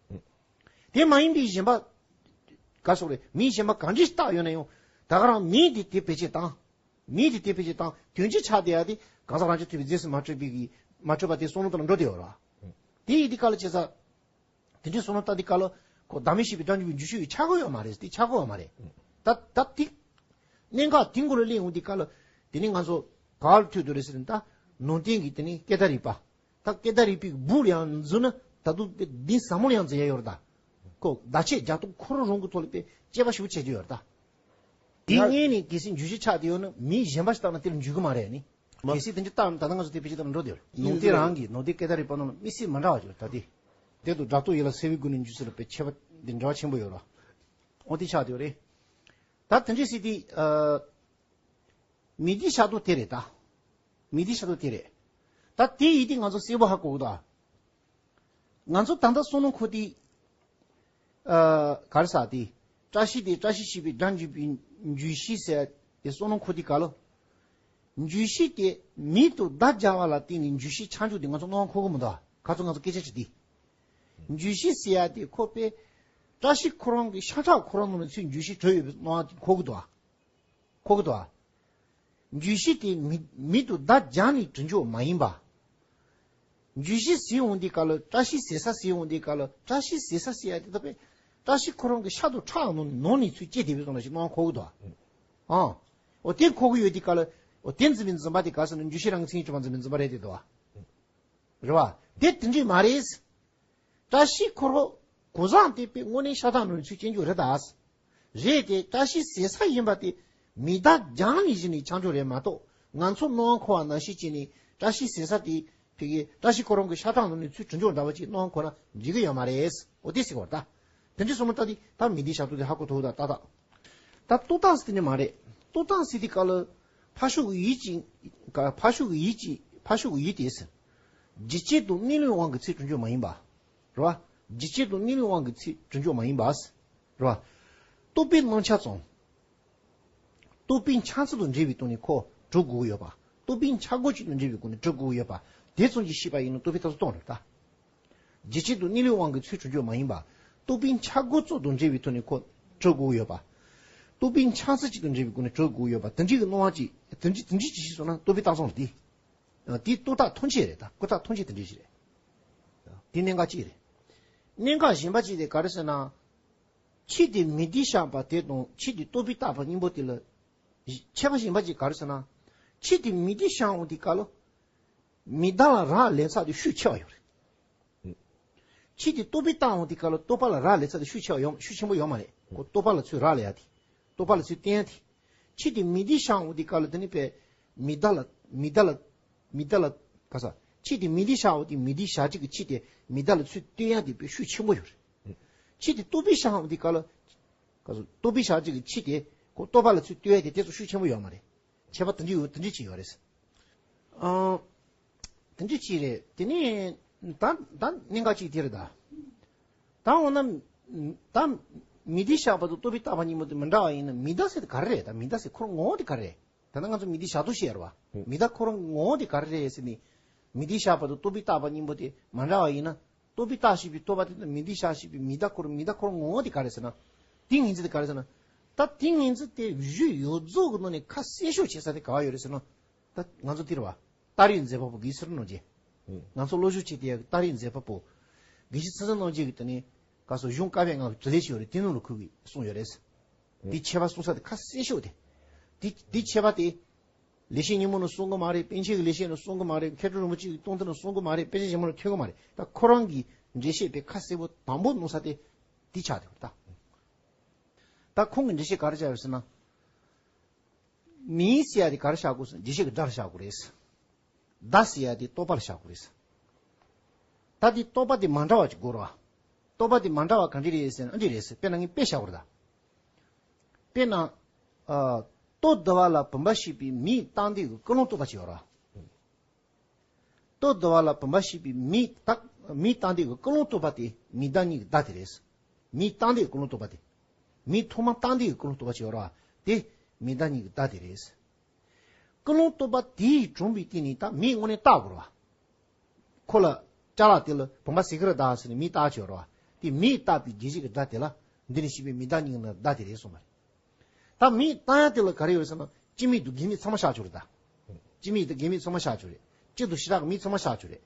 དེ་མ་ཡིན་པའི་གཞན་པ། ག་སོགས་རེད། མིང་གཞན་པ་གང་འདྲ་ཞིག་བཏགས་ཡོད་ན་ཡང་ད་ག་རང་མིང་དེ་དེ་བེད་སྤྱད་བཏང་། མིང་དེ་དེ་བེད་སྤྱད་བཏང་དོན་སྤྱི་ཆགས་བསྡད་ཡ་དེ་གང་ཟག་རང་རྐྱ་ཐུབ་པའི་རྫས་སུ་མ་གྲུབ་པའི་གི་མ་གྲུབ་པ་དེ་བསམ་བློ་བཏང་ནས་འགྲོ་བསྡད་ཡོད་རེད། དེ་ཡིན་དུས་ག་ལ་བྱས་ཙང་། དེ་འདྲའི་བསམ་བློ་བཏང་དུས་ག་ལ་ཁོ་བདག་མེད་ཤེས་པའི་སྒྲ་འཇུག་པའི་འཇུག་ཤེས་ཡོད་ཆགས་ཀྱི་ཡོད་མ་རེད་དེ་ཆགས་ཀྱི་ཡོད་མ་རེད། ད་ད་དེ་གནད་འགག་དེ་མགོ་ལ་གླེང་འོང་དུས་ག་ལ་དེ་ནི་ང་ཚོ་ག་ལ་ཐུག་འདུག་རེད་ཟེར་ན་ད་ནང་བསྟན་གྱི་དེ་ནི་སྐད་བརྡ་རིག་པ། ད་སྐད་བརྡ་རིག་པའི་སྦུག་ལ་ཡང་འཛུལ་ན་ད་དུང་དེ་འདི་ཟབ་མོ་ལ་ཡང་འཛུལ་ཡ་ཡོད་རེད་ད། ཁོ་བརྡ་ཆད་རྒྱག་སྟངས་ཁོ་རང་རང་གི་ཐོག་ལ་དཔེ་དཔྱད་པ་ཞིབ་པོ་བྱེད་རྒྱུ་ཡོད་རེད་ད། དེ་ཡ། སྔོན་ནས་གལ་སྲིད་འཇུག་ཤེས་ཆགས་བསྡད་ཡོད་ན་མིང་གཞན་པ་ཞིག་བཏགས་ན་དེ་ལ་འཇུག་གི་མ་རེད་ནི། མ། གལ་སྲིད་དེ་འདྲ་བཏགས་ན་ད་ལྟ་ང་ཚོ་དེ་ཕལ་ཆེར་ད་འགྲོ་དེ་རེད། ཡིན། ནང་བསྟན་རང་གི་ནང་བསྟན་སྐད་བརྡ་རིག་པ་ནང་ལ་དམིགས་བསལ་མ་འདྲ་བ་ཅིག་རེད། ད་དེ་དེ་དུ་སྒྲ་རྟོག་ཡིད་ལ་གསལ་བའི་སྒོ་ནས་འཇུག་ཟེར་ལ་དཔེ་ཁྱད་པར་འདི་འབྲེལ་བ་ཆེན་པོ་ཡོད་ར། འོ་དེ་ཆགས་དེ་རེད། ད་དེ་འདྲ་སྲིད་དེ་ཨ། མི་སྡེ་ཤ་སྟག་དེ་རེད་ད། མི་སྡེ་ཤ་སྟག་དེ་རེད། ད་དེ་ཡིན་དུས་ང་ཚོ་གསལ་པོ་ཧ་གོ་གི་འདུག་ཨ། ང་ཚོ་ད་ལྟ་བསམ་བློ་འཁོར་དུས། ཨ། ག་རེ་ཟེར་དེ། བཀྲ་ཤིས་དེ་བཀྲ་ཤིས་ཞེས་པའི་སྒྲ་འཇུག་པའི་འཇུག་གཞི་ཟེར་དེ་བསམ་བློ་འཁོར་དུས་ག་ལ། འཇུག་གཞི་དེ་མི་དང་བརྡ་སྦྱར་བ་ལ་བརྟེན་ནས་འཇུག་གཞི་ཆགས་འཇུག་དེ་ང་ཚོ་སྣང་བ་འཁོར་གི་མི་འདུག་ཨ། ཁ་ཚོ་ང་ཚོ་སྐད་ཆ་བྱེད་དུས། འཇུག་གཞི་ཟེར་ཡ་དེ་ཁོ་པས་བཀྲ་ཤིས་ཁོ་རང་གི་ཤ་ཁྲག་ཁོ་རང་ནང་ནས་ཚུར་འཇུག་གཞི་གྲུབ་ཡོད་པའི་སྣང་བ་འཁོར་གི་འདུག་ཨ། འཁོར་གི་འདུག་ཨ། འཇུག་གཞི་དེ་མི་མི་དང་བརྡ་སྦྱར་ནས་གྲུབ་འཇུག་མ་ཡིན་པ། འཇུག་གཞི་ཟེར་འོང་དུས་སྐབས་ལ་བཀྲ་ཤིས་ཟེར་ས་ཟེར་འོང་དུས་སྐབས་ལ་བཀྲ་ཤིས་ཟེར་ས་ཟེར་ཡ་དེ་ད་དཔེ་བཀྲ་ཤིས་ཁོ་རང་གི་ཤ་དང་ཁྲག་ནང་ནང་ནས་ཚུར་སྐྱེས་བསྡད་པའི་བཟོ་འདྲ་ཞིག་སྣང་བ་འཁོར་གི་འདུག་ཨ། ཨང་། འོ་དེ་འཁོར་གི་ཡོད་དུས་སྐབས་ལ་འོ་དེ་འཛིན་པའི་འཛིན་པ་དེ་ག་ཟེར་ན་འཇུག་གཞི་རང་གི་མཚན་ཉིད་གྲུབ་པ་འཛིན་པའི་འཛིན་པ་རེད་དེ་འདུག་ཨ། རེད་བ། དེ་དེ་འདྲས་མ་རེད། བཀྲ་ཤིས་ཁོ་རང་གོ་ས་དེ་དཔེ་དངོས་གནས་ཤ་ཁྲག་ནང་ཚུར་སྐྱེ་རྒྱུ་རེད་ད། རེད་དེ་བཀྲ་ཤིས་ཟེར་ས་ཡིན་པ་དེ་མི་བརྡ་སྦྱར་ནས་གཞི་ནས་ཆགས་རྒྱུ་རེད་མ་གཏོགས་ང་ཚོ་སྣང་བ་འཁོར་བ་ནང་བཞིན་བྱས་ནས་བཀྲ་ཤིས་ཟེར་ས་དེ་ཕ་གི་བཀྲ་ཤིས་ཁོ་རང་གི་ཤ་ཁྲག་ནང་ནས་ཚུར་གྲུབ་འཇུག་འདྲ་བ་ཅིག་སྣང་བ་འཁོར་ན་འགྲིག་གི་ཡོད་མ་རེད། འོ་དེ་ཟེར་བ་ད། དེ་འདྲའི་བསམ་བློ་བཏང་དུས་ད་མི་བདེ་ཤ་སྟག་དེ་ཧ་གོ་ཐུབ་ད་ཏག་ཏག་ད་རྟོག་བཏང་ཟེར་དེ་ནི་མ་རེད། རྟོག་བཏང་ཟེར་དེ་ག་ལ་ཕར་ཕྱོགས་ཀྱི་ཡིད་ཀྱི་ཕར་ཕྱོགས་ཀྱི་ཡིད་ཀྱི་ཕར་ཕྱོགས་ཀྱི་ཡིད་དེ་ཟེར། འཇིགས་བྱེད་དང་གནས་ལུགས་དབང་གིས་ཚུར་གྲུབ་འཇུག་མ་ཡིན་པ། རེད་བ། འཇིགས་བྱེད་དང་གནས་ལུགས་དབང་གིས་ཚུར་གྲུབ་འཇུག་མ་ཡིན་པ། རེད་བ། རྟོག་པའི་རྣམ་གཞག་ཙམ། རྟོག་པའི་འཆར་ཚུལ་དང་འབྲེལ་བའི་སྟེང་ནས་ཁོ་གྲུབ་དགོས་ཀྱི་ཡོད་པ། རྟོག་པའི་འཆར་སྒོ་གཅིག་དང་འབྲེལ་བའི་སྒོ་ནས་གྲུབ་དགོས་ཀྱི་ཡོད་པ། དེ་ཙམ་གྱིས་ཤེས་པ་ཡིན་ན་རྟོག་པའི་རྟགས་སུ་གཏོང་རེད་ད། འཇིགས་བྱེད་དང་གནས་ལུགས་དབང་གིས་ཚུར་གྲུབ་འཇུག་མ་ཡིན་པ། རྟོག་པའི་འཆར་སྒོ་གཅིག་དང་འབྲེལ་བའི་ཐོག་ནས་ཁོ་གྲུབ་དགོས་ཀྱི་ཡོད་པ། རྟོག་པའི་འཆར་ཚུལ་གཅིག་དང་འབྲེལ་བའི་སྒོ་ནས་གྲུབ་དགོས་ཀྱི་ཡོད་པ། དེ་འདྲའི་གི་སྣང་བ་གཅིག་དེ་འདྲའི་དེ་འདྲའི་གཅིག་ཤེས་སོང་ན་རྟོག་པའི་རྟགས་ཙམ་རེད་དེ། དེའི་རྟོག་བཏགས་ཐམས་ཅད་རེད་ད། ཀུན་བཏགས་ཐམས་ཅད་དེ་འདྲའི་ཞིག་རེད། དེ་གནད་འགག་གཅིག་རེད། གནད་འགག་གཞན་པ་གཅིག་དེ་ག་རེ་ཟེར་ན། ཁྱི་དེ་མི་བདེ་བཤགས་པ་དེ་དང་ཁྱི་དེ་རྟོག་པས་བཏགས་པ་གཉིས་པོ་དེ་ལ། ཁྱད་པར་གཞན་པ་གཅིག་ག་རེ་ཟེར་ན། ཁྱི་དེ་མི་བདེ་བཤགས་འོང་དུས་སྐབས་ལ། མི་བདག་ལ་རག་ལས་ཚད་དེ་ཤུགས་ཆེ་བ་ཡོད་རེད། ཁྱི་དེ་རྟོག་པས་བཏགས་འོང་དུས་སྐབས་ལ་རྟོག་པ་ལ་རག་ལས་ཚད་དེ་ཤུགས་ཆེ་བ་ཡོད། ཤུགས་ཆེན་པོ་ཡོད་མ་རེད། ཁོ་རྟོག་པ་ལ་ཚུར་རག་ལས་ཡ་དེ། རྟོག་པ་ལ་ཚུར་བརྟེན་ཡ་དེ། ཁྱི་དེ་མི་བདེ་བཤགས་འོང་དུས་སྐབས་ལ་དེ་ནི་པས། མི་བདག་ལ་མི་བདག་ལ་མི་བདག་ལ། ག་ས། ཁྱི་དེ་མི་བདེ་བཤགས་འོང་དུས་མི་བདེ་བཤགས་གཅིག་གི་ཁྱི་དེ་མི་བདག་ལ་ཚུར་བརྟེན་ཡ་དེ་པས་ཤུགས་ཆེན་པོ་ཡོད་རེད། ཁྱི་དེ་རྟོག་པས་བཤགས་འོང་དུས་སྐབས་ལ། ག་ས། རྟོག་པས་བཤགས་གཅིག་གི་ཁྱི་དེ་ཁོ་རྟོག་པ་ལ་ཚུར་བརྟེན་ཡ་དེ་དེ་ཚོ་ཤུགས་ཆེན་པོ་ཡོད་མ་རེད། ཁྱད་པར་དེ་འདྲ་ཡོད། དེ་འདྲ་ཅིག་ཡོད་རེད། ཨང་། དེ་འདྲ་ཅིག་རེད། དེ་ནས་ད་ད་གནད་འགག་ཅིག་དེ་རེད་ད། ད་འོ་ན། ད་མི་བདེ་བཤགས་པ་དང་རྟོག་པས་བཏགས་པ་གཉིས་པོ་དེ་མི་འདྲ་བ་ཡིན་ན་མི་བདག་ཟེར་དེ་ག་རེ་རེད། ད་མི་བདག་ཟེར་ཁོ་རང་ངོ་བོ་དེ་ག་རེ་རེད། ད་ལྟ་ང་ཚོ་མི་བདེ་བཤགས་ཐུབ་ཤེས་རེད་བ། མི་བདག་ཁོ་རང་ངོ་བོ་དེ་ག་རེ་རེད་ཟེར་ནས། མི་བདེ་བཤགས་པ་དང་རྟོག་པས་བཏགས་པ་གཉིས་པོ་དེ་མི་འདྲ་བ་ཡིན་ན། རྟོག་པས་བཏགས་ཤེས་པའི་རྟོག་པ་དེ་དང་མི་བདེ་བཤགས་ཤེས་པའི་མི་བདག་ཁོ་རང་མི་བདག་ཁོ་རང་ངོ་བོ་དེ་ག་རེ་ཟེར་ན། དེ་ངེས་འཛིན་དེ་ག་རེ་ཟེར་ན། ད་དེ་ངེས་འཛིན་དེ་གཞི་ཡོངས་རྫོགས་ཀྱི་ནང་ནས་ཁ་གསལ་ཤོས་བྱེད་ས་དེ་ག་བ་ཡོད་རེད་ཟེར་ན། ད་ང་ཚོ་དེ་རེད་བ། རྟགས་རིགས་མཛད་པ་པོ་དགེ་ཚུལ་རྣམ་རྒྱལ། ང་ཚོ་སློབ་སྦྱོང་བྱེད་དེ་ཡག་གི་རྟགས་རིགས་མཛད་པ་པོ། དགེ་བཤེས་ཚུལ་ཁྲིམས་རྣམ་རྒྱལ་གྱི་དེ་ནས་ག་སོ་གཞུང་བཀའ་པོད་ལྔ་གི་དྲི་ལན་ཞིག་ཡོད་རེད། དེ་ནང་ལ་ཁུར་གི་གསུངས་ཡོད་རེད། དེ་ཁྱད་པར་གསུང་ས་དེ་ཁ་གསལ་ཤོས་དེ། དེ་དེ་ཁྱད་པར་དེ། ལེགས་བཤད་སྙིང་པོ་ནང་གསུང་གི་མ་རེད། པཎ་ཆེན་གྱི་ལེགས་བཤད་ནང་གསུང་གི་མ་རེད། མཁས་གྲུབ་རིན་པོ་ཆེ་གི་སྟོང་ཐུན་ནང་གསུང་གི་མ་རེད། དཔེ་ཆ་ཞིབ་མོ་ནང་ཐོན་གི་མ་རེད། ད་ཁོ་རང་གི་འགྲེལ་བཤད་དཔེ་ཁ་གསལ་པོ་དང་པོ་གནང་ས་དེ་འདི་ཆགས་འདུག་ད། ད་ཁོང་གི་འགྲེལ་བཤད་ག་རེ་བྱས་ཡོད་ཟེར་ན། མིང་ཟེར་ཡ་དེ་ག་རེ་བཞག་དགོས་ཟེར་ན་འགྲེལ་བཤད་ཀྱི་སྒྲ་རེད་བཞག་དགོས་རེད། བརྡ་ཟེར་ཡ་དེ་རྟོག་པ་ལ་བཞག་དགོས་རེད། ད་དེ་རྟོག་པ་དེ་མ་འདྲ་བ་ཅིག་དགོས་རེད་བ། རྟོག་པ་དེ་མ་འདྲ་བ་གང་འདྲ་རེད་ཟེར་ན་འདི་རེད་ཟེར། དཔེར་ན་ངས་དཔེ་བཞག་དགོས་རེད་ད། དཔེར་ན། ཨ། རྟོག་བསྡུ་བ་ལ་བུམ་པ་ཞེས་པའི་མིང་བཏགས་འདོད་ཀྱི་ཀུན་སློང་རྟོག་པ་ཅིག་ཡོད་རེད་བ། རྟོག་བསྡུ་བ་ལ་བུམ་པ་ཞེས་པའི་མིང་བཏགས་མིང་བཏགས་འདོད་ཀྱི་ཀུན་སློང་རྟོག་པ་དེ་མིང་བརྡ་གཉིས་ཀྱི་བརྡ་དེ་རེད། མིང་བཏགས་འདོད་ཀྱི་ཀུན་སློང་རྟོག་པ་དེ། མིང་ཐོག་མ་བཏགས་འདོད་ཀྱི་ཀུན་སློང་རྟོག་པ་ཅིག་ཡོད་རེད་བ། དེ་མིང་བརྡ་གཉིས་ཀྱི་བརྡ་དེ་རེད། ཀུན་སློང་རྟོག་པ་དེས་དྲངས་པའི་སྟེང་ནས་ད་མིང་དངོས་གནས་བཏགས་དགོས་རེད་བ། ཁོ་ལ་ཅ་ལག་དེ་ལ་བུམ་པ་ཟེར་གི་རེད་ད་ཟེར་ནས་མིང་བཏགས་ཀྱི་ཡོད་རེད་བ། དེ་མིང་བཏགས་པའི་རྒྱུ་གཅིག་གི་བརྡ་དེ་ལ་འདི་ནས་ཤེས་པའི་མིང་བརྡ་གཉིས་ཀྱི་ནང་བརྡ་དེ་རེད་གསུངས་པ་རེད། ད་མིང་བཏགས་ཡ་དེ་ལ་ག་རེ་ཡོད་ཟེར་ན་སྤྱི་མིང་དང་དགེ་མིང་ཚང་མ་བཞག་ཆོག་རེད་ད། སྤྱི་མིང་དང་དགེ་མིང་ཚང་མ་བཞག་ཆོག་རེད། སྤྱི་དང་བྱེ་བྲག་གི་མིང་ཚང་མ་བཞག་ཆོག་རེད།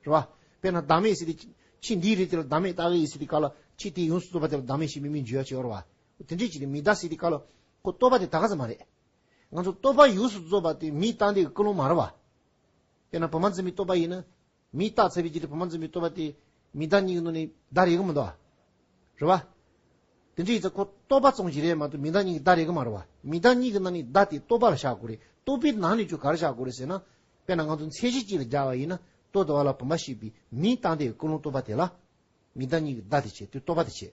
རེད་བ། དཔེར་ན་བདག་མེད་ཟེར་དུས་ཁྱི་འདིའི་རིགས་དེ་ལ་བདག་མེད་བཏགས་ཀྱི་ཡིན་ཟེར་དུས་སྐབས་ལ་ཁྱི་དེ་ཡོངས་སུ་རྫོགས་པ་དེ་ལ་བདག་མེད་ཞེས་པའི་མིང་བརྗོད་ཡ་ཅིག་ཡོད་རེད་བ། དེ་འདྲས་ཅིག་རེད། མིང་བརྡ་ཟེར་དུས་སྐབས་ལ་ཁོ་རྟོག་པ་དེ་ད་ག་ཟེ་མ་རེད། ང་ཚོ་རྟོག་པ་ཡོངས་སུ་རྫོགས་པ་དེ་མིང་བཏགས་འདོད་ཀྱི་ཀུན་སློང་མ་རེད་བ། དཔེར་ན་བུམ་པ་འཛིན་པའི་རྟོག་པ་ཡིན་ན། མིང་བཏགས་ཚར་བའི་རྗེས་ལ་བུམ་པ་འཛིན་པའི་རྟོག་པ་དེ་མིང་བརྡ་གཉིས་ཀྱི་ནང་ནས་བརྡ་རེད་གི་མི་འདུག་ཨ། རེད་བ། དེ་འདྲ་ཡིན་ཙང་ཁོ་རྟོག་པ་ཙམ་ཞིག་རེད་མ་གཏོགས་མིང་བརྡ་གཉིས་ཀྱི་བརྡ་རེད་གི་མ་རེད་བ། མིང་བརྡ་གཉིས་ཀྱི་ནང་ནས་བརྡ་དེ་རྟོག་པ་ལ་བཞག་དགོས་རེད། རྟོག་པའི་ནང་ནས་ཀྱང་ག་རེ་བཞག་དགོས་རེད་ཟེར་ན། དཔེར་ན་ང་ཚོ་མཚན་གཞི་གཅིག་ལ་སྦྱར་བ་ཡིན་ན། ལྟོ་ལྟ་བ་ལ་བུམ་པ་ཤེས་པའི་མིང་བཏགས་དེ་ཀུན་སློང་རྟོག་པ་དེ་ལ། མིང་བརྡ་གཉིས་ཀྱི་བརྡ་དེ་བྱས། དེ་རྟོག་པ་དེ་བྱས།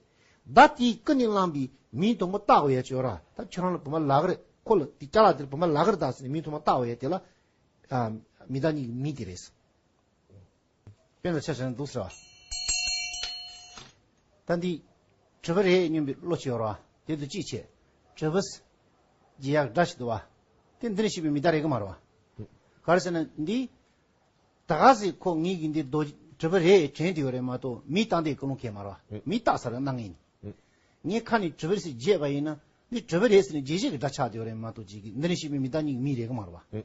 བརྡ་དེའི་ཀུན་ནས་བསླངས་པའི་མིང་དང་པོ་བཏགས་དགོས་ཡ་ཅིག་ཡོད་ར། ད་ཁྱོད་རང་ལ་བུམ་པ་ལ་གི་རེད། ཁོ་ལ་དེ་ཅ་ལག་དེར་བུམ་པ་ལ་གི་རེད་ད་ཟེར་ནས་མིང་ཐོག་མ་བཏགས་དགོས་ཡ་དེ་ལ། ཨ། མིང་བརྡ་གཉིས་ཀྱི་མིང་དེ་རེད། དཔེ་ལ་ཆ་བཞག་ན་འདུག་ཟེར་བ། ད་འདི་གྲུབ་པ་རེད་སྙམ་པའི་བློ་ཅིག་ཡོད་ར། དེ་དུ་ཅིག་བྱས། གྲུབ་པ་ཟེར་ཡག་སྒྲ་ཞིག་འདུག་བ། དེ་འདི་ནས་ཤེས་པའི་མིང་བརྡ་རེད་གི་མ་རེད་བ། ག་རེ་ཟེར་ན་འདི། ད་ག་ཟེ་ཁོ་ངེད་ཀྱི་འདི་རྡོ་གྲུབ་པ་རེད་དྲན་དེ་ཡོད་རེད་མ་གཏོགས་མིང་བཏགས་དེ་ཀུན་སློང་གས་མ་རེད་བ། མིང་བཏགས་ས་རེད་སྣང་ངེ་ནི། ངས་ཁ་ནས་གྲུབ་པ་ཟེར་བརྗེད་པ་ཡིན་ན། འདི་གྲུབ་པ་རེད་ཟེར་ནས་བརྗེད་བྱེད་ཀྱི་སྒྲ་ཆགས་དེ་ཡོད་རེད་མ་གཏོགས་ཅིག་གི་འདི་ནས་ཤེས་པའི་མིང་བརྡ་གཉིས་ཀྱི་མིང་རེད་གི་མ་རེད་བ།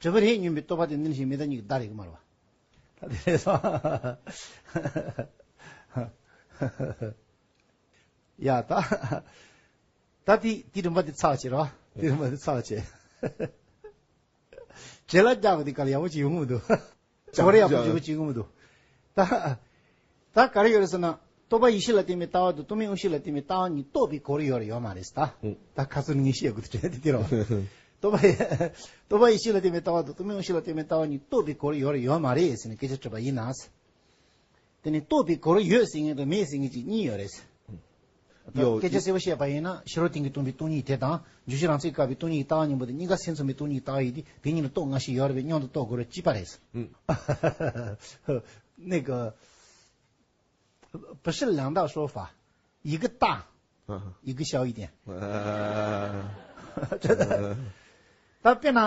གྲུབ་པ་རེད་སྙམ་པའི་རྟོག་པ་དེ་འདི་ནས་ཤེས་མིང་བརྡ་གཉིས་ཀྱི་བརྡ་རེད་གི་མ་རེད་བ། ད་དེ་རེད་སོང་། ཡ་ད། ད་དེ་དེ་རིམ་པ་དེ་ཚར་བྱེད་རོགས། དེ་རིམ་པ་དེ་ཚར་བྱེད། བྱེད་ལ་རྒྱག་པ་དེ་ག་ལ་ཡག་པོ་ཅིག་ཡོང་གི་མི་འདུག་ཅོག་རེ་ཡག་པོ་ཅིག་ཡོང་གི་མི་འདུག་ད་ད་ག་རེ་ཡོད་རེད་ཟེར་ན། རྟོག་པ་ཡིད་ཤེས་ལ་བརྟེན་པའི་ལྟ་བ་དང་རྟོག་མེད་དབང་ཤེས་ལ་བརྟེན་པའི་ལྟ་བ་གཉིས་རྟོགས་པའི་སྒོ་རུ་ཡོད་རེད་ཡོད་མ་རེད་ཟེར་ད། ད་ཁ་སང་ངས་བཤད་དགོས་དུས་དྲན་དེ་དེ་རོ། རྟོག་པ་ཡི་རྟོག་པ་ཡིད་ཤེས་ལ་བརྟེན་པའི་ལྟ་བ་དང་རྟོག་མེད་དབང་ཤེས་ལ་བརྟེན་པའི་ལྟ་བ་གཉིས་རྟོགས་པའི་སྒོ་རུ་ཡོད་རེད་ཡོད་མ་རེད་ཟེར་ནས་སྐད་ཆ་དྲིས་པ་ཡིན་ན། དེ་ནི་རྟོགས་པའི་སྒོ་རུ་ཡོད་ཟེར་མཁན་དང་མེད་ཟེར་མཁན་གཅིག་གཉིས་ཡོད་རེད། ཡོད། སྐད་ཆ་གསལ་པོ་བཤད་པ་ཡིན་ན་ཕྱི་རོལ་སྟེང་གི་སྟོང་པའི་སྟོང་ཉིད་དེ་དང་འཇུག་གཞི་རང་མཚན་གྱི་བཀག་པའི་སྟོང་ཉིད་ཀྱི་ལྟ་བ་གཉིས་པོ་དེ་གཉིས་ཀ་སེམས་ཙམ་པའི་སྟོང་ཉིད་ཀྱི་ལྟ་བ་ཡིན་ཏེ་དེ་གཉིས་ལ་རྟོགས་ང་ཤེས་ཡོད་རེད་པས་མཉམ་དུ་རྟོགས་དགོས་རེད་ཅེས་པ་རེད། ཨུམ། 那个 不是两道说法，一个大，啊哈。一个小一点。啊。真的。ད་དཔེར་ན་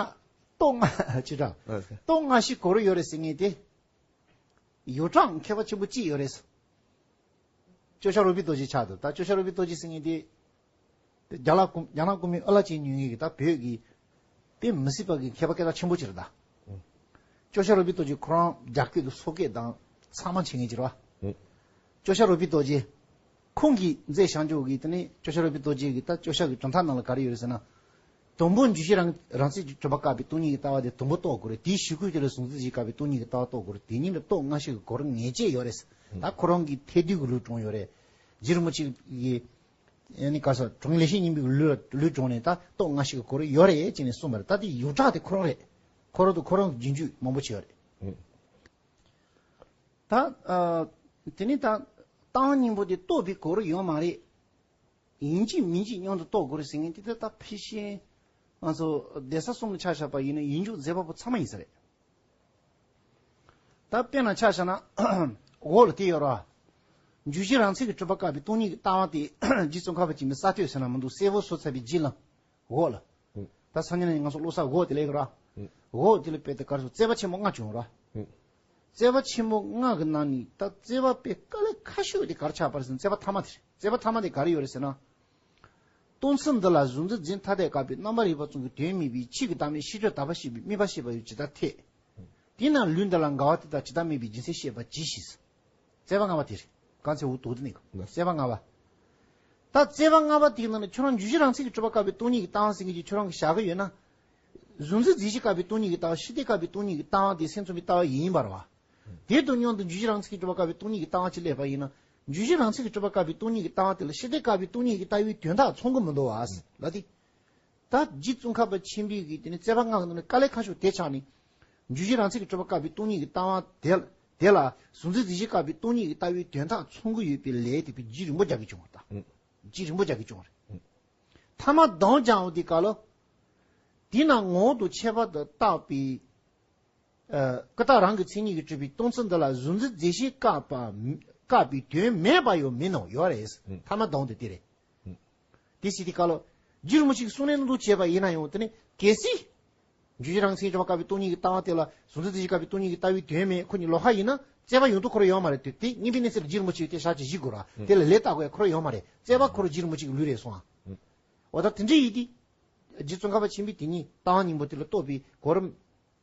རྟོགས་ང་ཅི་འདྲ། ཨ། རྟོགས་ང་ཤེས་སྒོ་རུ་ཡོད་རེད་ཟེར་མཁན་དེ། ཡོངས་གྲགས་མཁས་པ་ཆེན་པོ་གཅིག་ཡོད་རེད། ཅོག་བཞག་རོལ་པའི་རྡོ་རྗེ་ཆགས་འདུག་ད་ཅོག་བཞག་རོལ་པའི་རྡོ་རྗེ་ཟེར་མཁན་དེ། རྒྱ་ལ་ཀུམ་རྒྱ་ནག་ཀུན་མིང་ཨ་ལ་ཅན་ཉུང་ངེས་ཀྱི་ད་བོད་ཀྱི་དཔེ་མི་སྲིད་པ་གི་མཁས་པ་སྐད་གྲགས་ཆེན་པོ་ཅིག་རེད་ད། ཅོག་བཞག་རོལ་པའི་རྡོ་རྗེ་ཁོ་རང་རྒྱ་སྐད་དུ་སོག་སྐད་དང་ཚང་མ་འཆད་མཁན་ཅིག་རེད་བ། ཅོག་བཞག་རོལ་པའི་རྡོ་རྗེ། ཁོང་གིས་མཛད་བཞག་འཇོག་གི་དེ་ནས་ཅོག་བཞག་རོལ་པའི་རྡོ་རྗེ་གི་ད་ཅོག་བཞག་གི་གྲུབ་མཐའ་ནང་ལ་ག་རེ་ཡོད་རེད་ཟེར་ན། དང་པོ་འཇུག་གཞི་རང་རང་མཚན་གྱིས་གྲུབ་པ་བཀག་པའི་སྟོང་ཉིད་ཀྱི་ལྟ་བ་དེ་དང་པོ་རྟོགས་དགོས་རེད། དེའི་གཞུག་གུ་དེ་ལ་གཟུང་འཛིན་གྱིས་བཀག་པའི་སྟོང་ཉིད་ཀྱི་ལྟ་བ་རྟོགས་དགོས་རེད། དེ་གཉིས་ལ་རྟོགས་ང་ཤེས་ཀྱི་སྒོ་རུ་ངེས་བྱས་ཡོད་རེད། ད་ཁོ་རང་གི་ཐེག་བསྡུས་ཀྱི་ལུགས་དྲངས་ཡོད་རེད། རྗེ་རིན་པོ་ཆེ་གི་ཡ་ནི་ག་ས་དྲང་ལེགས་བཤད་སྙིང་པོའི་ལུགས་ལུགས་དྲངས་ནས་ད་རྟོགས་ང་ཤེས་ཀྱི་སྒོ་རུ་ཡོད་རེད་ཅེས་ནས་གསུངས་པ་རེད། ད་དེ་ཡོངས་གྲགས་དེ་ཁོ་རང་རེད། ཁོ་རང་དང་ཁོ་རང་གི་རྒྱུན་སྤྱོད་མང་པོ་བྱས་ཡོད་རེད། ད་ཨ་དེ་ནི་ད་ལྟ་བ་གཉིས་པོ་དེ་རྟོགས་པའི་སྒོ་རུ་ཡོད་མ་རེད། ཡིན་གཅིག་མིན་གཅིག་མཉམ་དུ་རྟོགས་དགོས་རེད་ཟེར་མཁན་དེ་ད་ད་ཕལ་ཆེར་ང་ཚོ་གདན་ས་གསུམ་ལ་ཆ་བཞག་པ་ཡིན་ན་ཡིད་འཇུག་མཛད་པ་པོ་ཚང་མ་ཡིན་ས་རེད། ད་དཔེར་ན་ཆ་བཞག་ན་འོག་ལ་དེ་ཡོད་ར། འཇུག་གཞི་རང་མཚན་གྱིས་གྲུབ་པ་བཀག་པའི་སྟོང་ཉིད་ཀྱི་ལྟ་བ་དེ་རྗེ་ཙོང་ཁ་པ་ཆེན་པོས་གསར་གཏོད་ཟེར་ན་མི་འདུག་གསལ་པོ་བཟོ་ཚར་བའི་རྗེས་ལ། འོག་ལ། ཨུ། ད་སང་ཉིན་ང་ཚོ་བློ་གསར་འོག་དེ་ལས་ར། ཨུ། འོག་དེ་ལ་དཔེ་དེ་གར་སོང་བརྩེ་བ་ཆེན་པོ་ལྔ་བྱུང་ར། ཨུ། བརྩེ་བ་ཆེན་པོ་ལྔ་གི་ནང་ནས་ད་བརྩེ་བ་དཔེ་དཀའ་ལས་ཁག་ཤོས་དེ་གར་ཆགས་པ་རེད་ཟེར་ན་བརྩེ་བ་ཐ་མ་དེ་རེད། བརྩེ་བ་ཐ་མ་དེ་ག་རེ་ཡོད་རེད་ཟེར་ན། སྟོང་ཚུལ་འདི་ལ་གཟུང་འཛིན་རྫས་ཐ་དད་བཀག་པའི་རྣམ་པར་རིག་པ་ཙམ་གྱི་དོན་མེད་པའི་ཆོས་ཀྱི་བདག་མེད་ཤེས་བྱ་དག་པ་ཤེས་པའི་དམིགས་པ་ཤེས་པ་ཡང་ཇི་ལྟར་འཐད། དེས་ན་ལུས་འདི་ལ་འགལ་བ་དེ་དག་ཇི་ལྟར་མེད་པའི་རྒྱུ་མཚན་བཤད་པར་གྱིས་ཤིག་བརྩེ་བ་ལྔ་པ་དེ་རེད། གང་ཚེ་འུ་དོག་དེ་ནི། ལགས། བརྩེ་བ་ལྔ་པ། ད་བརྩེ་བ་ལྔ་པ་དེའི་ནང་ནས་ཁྱོད་རང་འཇུག་གཞི་རང་མཚན་གྱིས་གྲུབ་པ་བཀག་པའི་སྟོང་ཉིད་ཀྱི་ལྟ་བ་ཟེར་མཁན་ཅིག་ཁྱོད་རང་གིས་བཞག་གི་ཡོད་ན། གཟུང་འཛིན་རྫས་གཞན་བཀག་པའི་སྟོང་ཉིད་ཀྱི་ལྟ་བ་ཤེས་འདོད་བཀག་པའི་སྟོང་ཉིད་ཀྱི་ལྟ་བ་དེ་སེམས་ཙམ་པའི་ལྟ་བ་ཡིན་པ་རེད་བ། དེ་དང་མཉམ་དུ་འཇུག་གཞི་རང་མཚན་གྱིས་གྲུབ་པ་བཀག་པའི་སྟོང་ཉིད་ཀྱི་ལྟ་བ་ཅིག་སླེབས་པ་ཡིན་ན། འཇུག་གཞི་རང་མཚན་གྱིས་གྲུབ་པ་བཀག་པའི་སྟོང་ཉིད་ཀྱི་ལྟ་བ་དེ་ལ་ཤེས་འདོད་བཀག་པའི་སྟོང་ཉིད་ཀྱི་ལྟ་བའི་དོན་དག་མཚུངས་ཀྱི་མི་འདུག་བ། ལ་དེ། ད་རྗེ་ཙོང་ཁ་པ་ཆེན་པོའི་གི་དེ་ནི་བརྩེ་བ་ལྔ་གི་ནང་ནས་དཀའ་ལས་ཁག་ཤོས་དེ་ཆགས་ནས། འཇུག་གཞི་རང་མཚན་གྱིས་གྲུབ་པ་བཀག་པའི་སྟོང་ཉིད་ཀྱི་ལྟ་བ་དེ་དེ་ལ་གཟུང་འཛིན་རྫས་གཞན་བཀག་པའི་སྟོང་ཉིད་ཀྱི་ལྟ་བའི་དོན་དག་མཚུངས་ཀྱི་ཡོད་པའི་ལས་དེ་པའི་རྗེ་རིན་པོ་རྒྱ་གིས་བྱུང་བ་དང་། རྗེ་རིན་པོ་རྒྱ་གིས་བྱུང་བ་རེད། ཐ་མ་དང་སྦྱར་བ་དེ་ག་ལ། དེས་ན་ངོ་བོ་དང་ཁྱད་པར་དུ་བརྟགས་པའི། ཨ། ཀུན་བརྟགས་རང་གི་མཚན་ཉིད་ཀྱིས་གྲུབ་པའི་སྟོང་ཚུལ་འདི་ལ་གཟུང་འཛིན་རྫས་གཞན་བཀག་པ། བཀག་པའི་དོན་མེད་པ་ཡང་མིན་ནོ། ཡོད་རེད། ཨུ། ཐ་མ་དང་དེ་དེ་རེད། ཨུ། དེ་ཕྱིར་དེ་ག་ལ། རྗེ་རིན་པོ་ཆེ་གིས་གསུང་ལན་མདོར་བྱས་པ་ཡིན་ན་ཡང་དེ་ནི་གལ་སྲིད། འཇུག་གཞི་རང་མཚན་གྱིས་གྲུབ་པ་བཀག་པའི་སྟོང་ཉིད་ཀྱི་ལྟ་བ་དེ་ལ་གཟུང་འཛིན་རྫས་གཞན་བཀག་པའི་སྟོང་ཉིད་ཀྱི་ལྟ་བའི་དོན་མེད་ཁོ་གཉིས་ལོགས་ཀ་ཡིན་ན་བརྩེ་བ་ཡོང་དུས་ཁོ་རང་ཡོད་མ་རེད། དེ་དེ་གཉིས་པོའི་གནས་ཚུལ་ལ་རྗེ་རིན་པོ་ཆེ་གིས་དེ་བཞག་ཅིག་གཞི་དགོས་ར། ཨུ། དེ་ལ་ལས་བལྟ་དགོས་ཡ་ཁོ་རང་ཡོད་མ་རེད། བརྩེ་བ་ཁོ་རང་རྗེ་རིན་པོ་ཆེ་གི་ལུས་རེད་སོང་ཨ། ཨུ། འོ་ད་དེ་འདྲ་ཡིན་དུས། རྗེ་ཙོང་ཁ་པ་ཆེན་པོས་དེ་ཉིད་ལྟ་བ་གཉིས་པོ་དེ་ལ་རྟོགས་པའི་གོ་རིམ་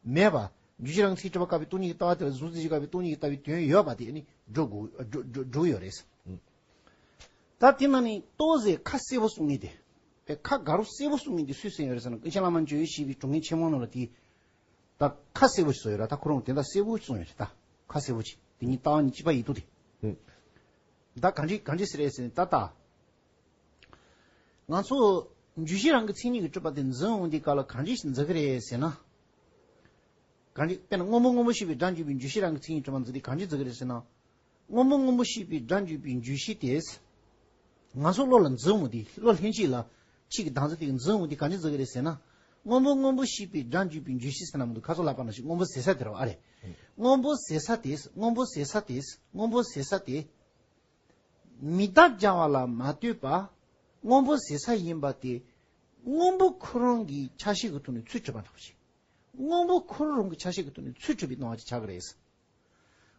མེད་པ། འཇུག་གཞི་རང་མཚན་གྱིས་གྲུབ་པ་བཀག་པའི་སྟོང་ཉིད་ཀྱི་ལྟ་བ་དེ་ལ་གཟུང་འཛིན་རྫས་གཞན་བཀག་པའི་སྟོང་ཉིད་ཀྱི་ལྟ་བའི་དོན་ཡོད་པ་དེ་ནི་སྒྲུབ་དགོས་སྒྲུབ་སྒྲུབ་ཡོད་རེད། ད་དེ་ནང་ནས་རྟོགས་ཟེར་ཁ་གསལ་པོ་གསུང་ངེས་དེ། པའི་ཁ་དགའ་རུ་གསལ་པོ་གསུང་ངེས་དེ་སུས་གསུངས་ཡོད་རེད་ཟེར་ན། ཀུན་མཁྱེན་བླ་མ་འཇམ་དབྱངས་བཞད་པའི་སྒྲུབ་ངེས་ཆེན་མོ་ནང་ལ་དེ། ད་ཁ་གསལ་པོ་ཞིག་བཟོ་ཡོད་ར། ད་ཁོ་རང་དེ་འདྲ་གསལ་པོ་གསུངས་ཡོད་རེད། ད་ཁ་གསལ་པོ་ཅིག་དེ་ཉིད་ལྟ་བ་གཉིས་གཅིག་པ་ཡིན་དུས་དེ། ད་གང་འདྲ་གང་འདྲ་ཟེར་རེད་ཟེར་ན་ད་ལྟ། ང་ཚོ་འཇུག་གཞི་རང་གི་མཚན་ཉིད་ཀྱིས་གྲུབ་པ་དེ་འཛིན་འོང་དུས་སྐབས་ལ་གང་འདྲ་ཞིག་འཛིན་གི་རེད་ཟེར་ན། གང་ཅི་དཔེར་ན་སྔོན་པོ་སྔོན་པོ་ཞེས་པའི་སྒྲ་འཇུག་པའི་འཇུག་གཞི་རང་གི་མཚན་ཉིད་གྲུབ་པར་འཛིན་དེ་གང་ཅི་འཛིན་གྱི་རེད་ཟེར་ན། སྔོན་པོ་སྔོན་པོ་ཞེས་པའི་སྒྲ་འཇུག་པའི་འཇུག་གཞི་དེ། ང་ཚོ་བློ་ལ་འཛིན་འོང་དེ་བློ་ལྷན་སྐྱེས་ལ་ཕྱིས་ཀྱི་བདག་འཛིན་དེ་གི་འཛིན་འོང་དེ་གང་ཅི་འཛིན་གྱི་རེད་ཟེར་ན། སྔོན་པོ་སྔོན་པོ་ཞེས་པའི་སྒྲ་འཇུག་པའི་འཇུག་གཞི་ཟེར་ན་མི་འདུག་ཁ་སོ་ལབ་པ་ནང་བཞིན་སྔོན་པོ་ཟེར་ས་དེ་རེད་བ་ཨ་རེད། སྔོན་པོ་ཟེར་ས་དེ་སྔོན་པོ་ཟེར་ས་དེ་སྔོན་པོ་ཟེར་ས་དེ། མི་རྟག་སྦྱང་བ་ལ་མ་ལྟོས་པ། སྔོན་པོ་ཟེར་ས་ཡིན་པ་དེ། སྔོན་པོ་ཁོ་རང་གི་ཆ་ཤས་ཀྱི་ཐོག་ནས་ཚུར་གྲུབ་པ་འདྲ་བོ་ཞིག་སྔོན་པོ་ཁོ་རང་རང་གི་ཆ་ཤས་ཀྱི་ཐོག་ནས་ཚུར་གྲུབ་པའི་སྣང་བ་ཅིག་ཆགས་ཀྱི་རེད།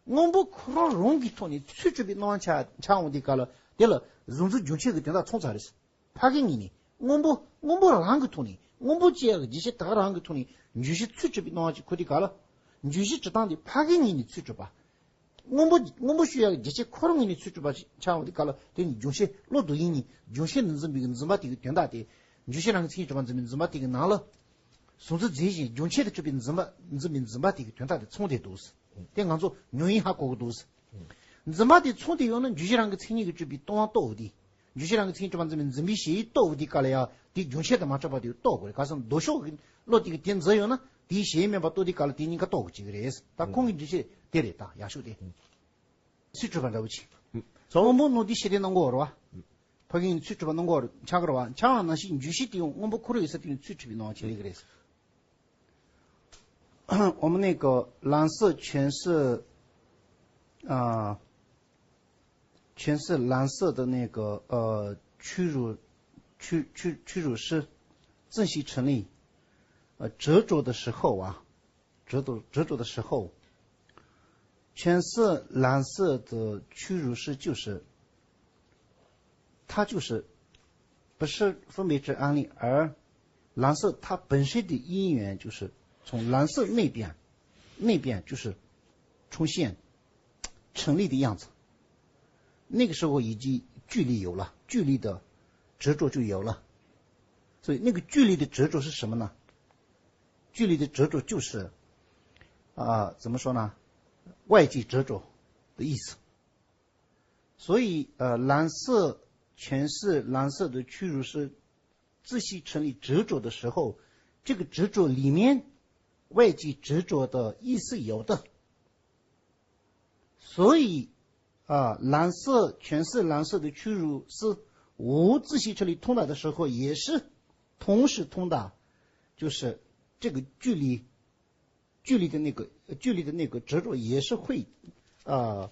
སྔོན་པོ་ཁོ་རང་རང་གི་ཐོག་ནས་ཚུར་གྲུབ་པའི་སྣང་བ་ཆགས་ཆགས་འོང་དུས་སྐབས་ལ་དེ་ལ་གཟུང་འཛིན་སྦྱོང་བྱེད་ཀྱི་དོན་དག་མཚུངས་ཚར་རེད། ཕ་གི་ངོས་ནས་སྔོན་པོ་སྔོན་པོ་རང་གི་ཐོག་ནས་སྔོན་པོ་ཅེས་ཡག་གི་རྗེས་ཤུལ་དག་རང་གི་ཐོག་ནས་འཇུག་གཞི་ཚུར་གྲུབ་པའི་སྣང་བ་ཅིག་འཁོར་དུས་སྐབས་ལ། འཇུག་གཞི་གྲུབ་སྟངས་དེ་ཕ་གི་ངོས་ནས་ཚུར་གྲུབ་པ། སྔོན་པོ་སྔོན་པོ་ཞེས་ཡག་གི་རྗེས་ཤུལ་ཁོ་རང་ངོས་ནས་ཚུར་གྲུབ་པ་ཞིག་ཆགས་འོང་དུས་སྐབས་ལ་དེ་ནི་སྦྱོང་བྱེད་བློ་འདུ་ཡིན་ནི་སྦྱོང་བྱེད་ནི་འཛིན་པའི་འཛིན་པ་དེ་གི་དོན་དག་དེ། འཇུག་གཞི་རང་གི་མཚན་ཉིད་གྲུབ་པར་འཛིན་པའི་འཛིན་པ་དེ་གི་ནང་ལ། གཟུང་འཛིན་རྫས་གཞན་སྦྱོང་བྱེད་དུ་གྲུབ་པའི་འཛིན་པ་འཛིན་པའི་འཛིན་པ་དེ་གི་དོན་དག་དེ་མཚུངས་ཏེ་འདུག་དེ་ང་ཚོ་ཉོན་ཡིན་ཧ་གོ་གི་འདུག་འཛིན་པ་དེ་མཚུངས་ཏེ་ཡོད་ན་འཇུག་གཞི་རང་གི་མཚན་ཉིད་ཀྱིས་གྲུབ་པའི་སྟོང་པ་རྟོགས་འོང་དུས། འཇུག་གཞི་རང་གི་མཚན་ཉིད་གྲུབ་པར་འཛིན་པའི་འཛིན་པའི་ཞེན་ཡུལ་རྟོགས་འོང་དུས་སྐབས་ལ་ཡང་དེ་སྦྱོང་བྱེད་དུ་མ་གྲུབ་པ་དེ་རྟོགས་དགོས་རེད། ག་ཟེར་ན་ལྡོག་ཕྱོགས་ཀྱི་བློ་དེ་གིས་དེ་འཛིན་ཡོད་ན་དེའི་ཞེན་ཡུལ་མེད་པར་རྟོགས་དུས་སྐབས་ལ་དེ་གཉིས་ཀ་རྟོགས་དགོས་ཀྱི་རེད། ད་ཁོང་གི་འགྲེལ་བཤད་དེ་རེད། ད་ཡག་ཤོས་དེ། ཚུར་གྲུབ་པ་འདྲ་བོ་ཅིག་སྔོན་པོ་སྣང་དུས་ཤེས་ལྡན་སྣང་གོ་བ་རེད་བ། ཕ་གི་ངོས་ནས་ཚུར་གྲུབ་པ་སྣང་གོ་བ་ཆགས་ཀྱི་རེད་བ། ཆགས་པ་ནང་བཞིན་འཇུག་གཞི་དེ་ཡང་སྔོན་པོ་ཁོ་རང་ཡོད་ས་དེ་ཡང་ཚུར་གྲུབ་པའི་སྣང་བ་ཅིག་སླེབས་ཀྱི་རེད། 我们那个蓝色全是，啊、全是蓝色的那个呃屈辱屈屈屈辱是自息成立，呃执着的时候啊，执着执着的时候，全是蓝色的屈辱是就是，它就是不是分别之安立，而蓝色它本身的因缘就是从蓝色那边那边就是出现成立的样子。那个时候已经距离有了，距离的执着就有了。所以那个距离的执着是什么呢？距离的执着就是，啊、怎么说呢？外境执着的意思。所以，呃，蓝色全是蓝色的屈辱是自息成立执着的时候，这个执着里面外境执着的意思有的。所以，啊、蓝色全是蓝色的屈辱是无自性成立通达的时候，也是同时通达，就是这个距离，距离的那个距离的那个执着也是会，呃，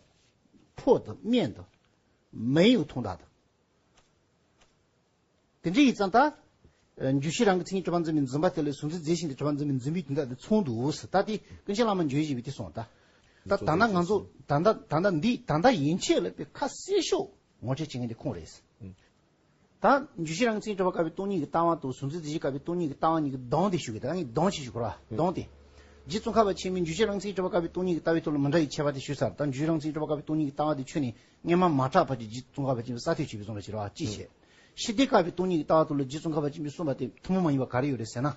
破的、灭的，没有通达的。 དེ་འདྲ་ཡིན་ཙང་ད། འཇུག་གཞི་རང་གི་མཚན་ཉིད་གྲུབ་པར་འཛིན་པའི་འཛིན་པ་དེ་ལ་གཟུང་འཛིན་རྫས་གཞན་དུ་གྲུབ་པར་འཛིན་པའི་འཛིན་པའི་དོན་དག་དེ་མཚུངས་འདུག་ཟེར། ད་དེ་ཀུན་མཁྱེན་བླ་མ་འཇུག་གཞི་པའི་དེ་གསུངས་ད། ད་ད་ལྟ་ང་ཚོ་ད་ལྟ་ད་ལྟ་འདི་ད་ལྟ་ཡན་ཆད་ལ་དཔེ་ཁ་གསལ་ཤོས་ངོ་སྤྲོད་བྱེད་མཁན་དེ་ཁོང་རེད། ད་འཇུག་གཞི་རང་གི་མཚན་ཉིད་གྲུབ་པ་དགག་པའི་སྟོང་ཉིད་ཀྱི་ལྟ་བ་དང་གཟུང་འཛིན་རྫས་གཞན་དགག་པའི་སྟོང་ཉིད་ཀྱི་ལྟ་བ་གཉིས་ཀྱི་སྡོམ་དེ་ཞུ་གི། ད་ངས་སྡོམ་ཞིག་ཞུ་དགོས་ར། སྡོམ་དེ། རྗེ་ཙོང་ཁ་པ་ཆེན་པོས་འཇུག་གཞི་རང་གི་མཚན་ཉིད་གྲུབ་པ་དགག་པའི་སྟོང་ཉིད་ཀྱི་ལྟ་བའི་ཐོག་ལ་མི་འདྲ་བའི་ཁྱད་པར་དེ་ཞུས་ཚར། ད་འཇུག་གཞི་རང་གི་མཚན་ཉིད་གྲུབ་པ་དགག་པའི་སྟོང་ཉིད་ཀྱི་ལྟ་བ་དེ་ཁྱོན་ནས་སྔོན་མ་མ་གྲགས་པ་ཅིག་རྗེ་ཙོང་ཁ་པ་ཆེན་པོས་གསར་གཏོད་བྱས་པའི་བཟོ་འདྲ་ཞིག་རེད་བ། ཅི་བྱེད། ཕྱི་དོན་དགག་པའི་སྟོང་ཉིད་ཀྱི་ལྟ་བ་ཐོག་ལ་རྗེ་ཙོང་ཁ་པ་ཆེན་པོས་གསུངས་པ་དེ་ཐུན་མོང་མ་ཡིན་པ་ག་རེ་ཡོད་རེད་ཟེར་ན།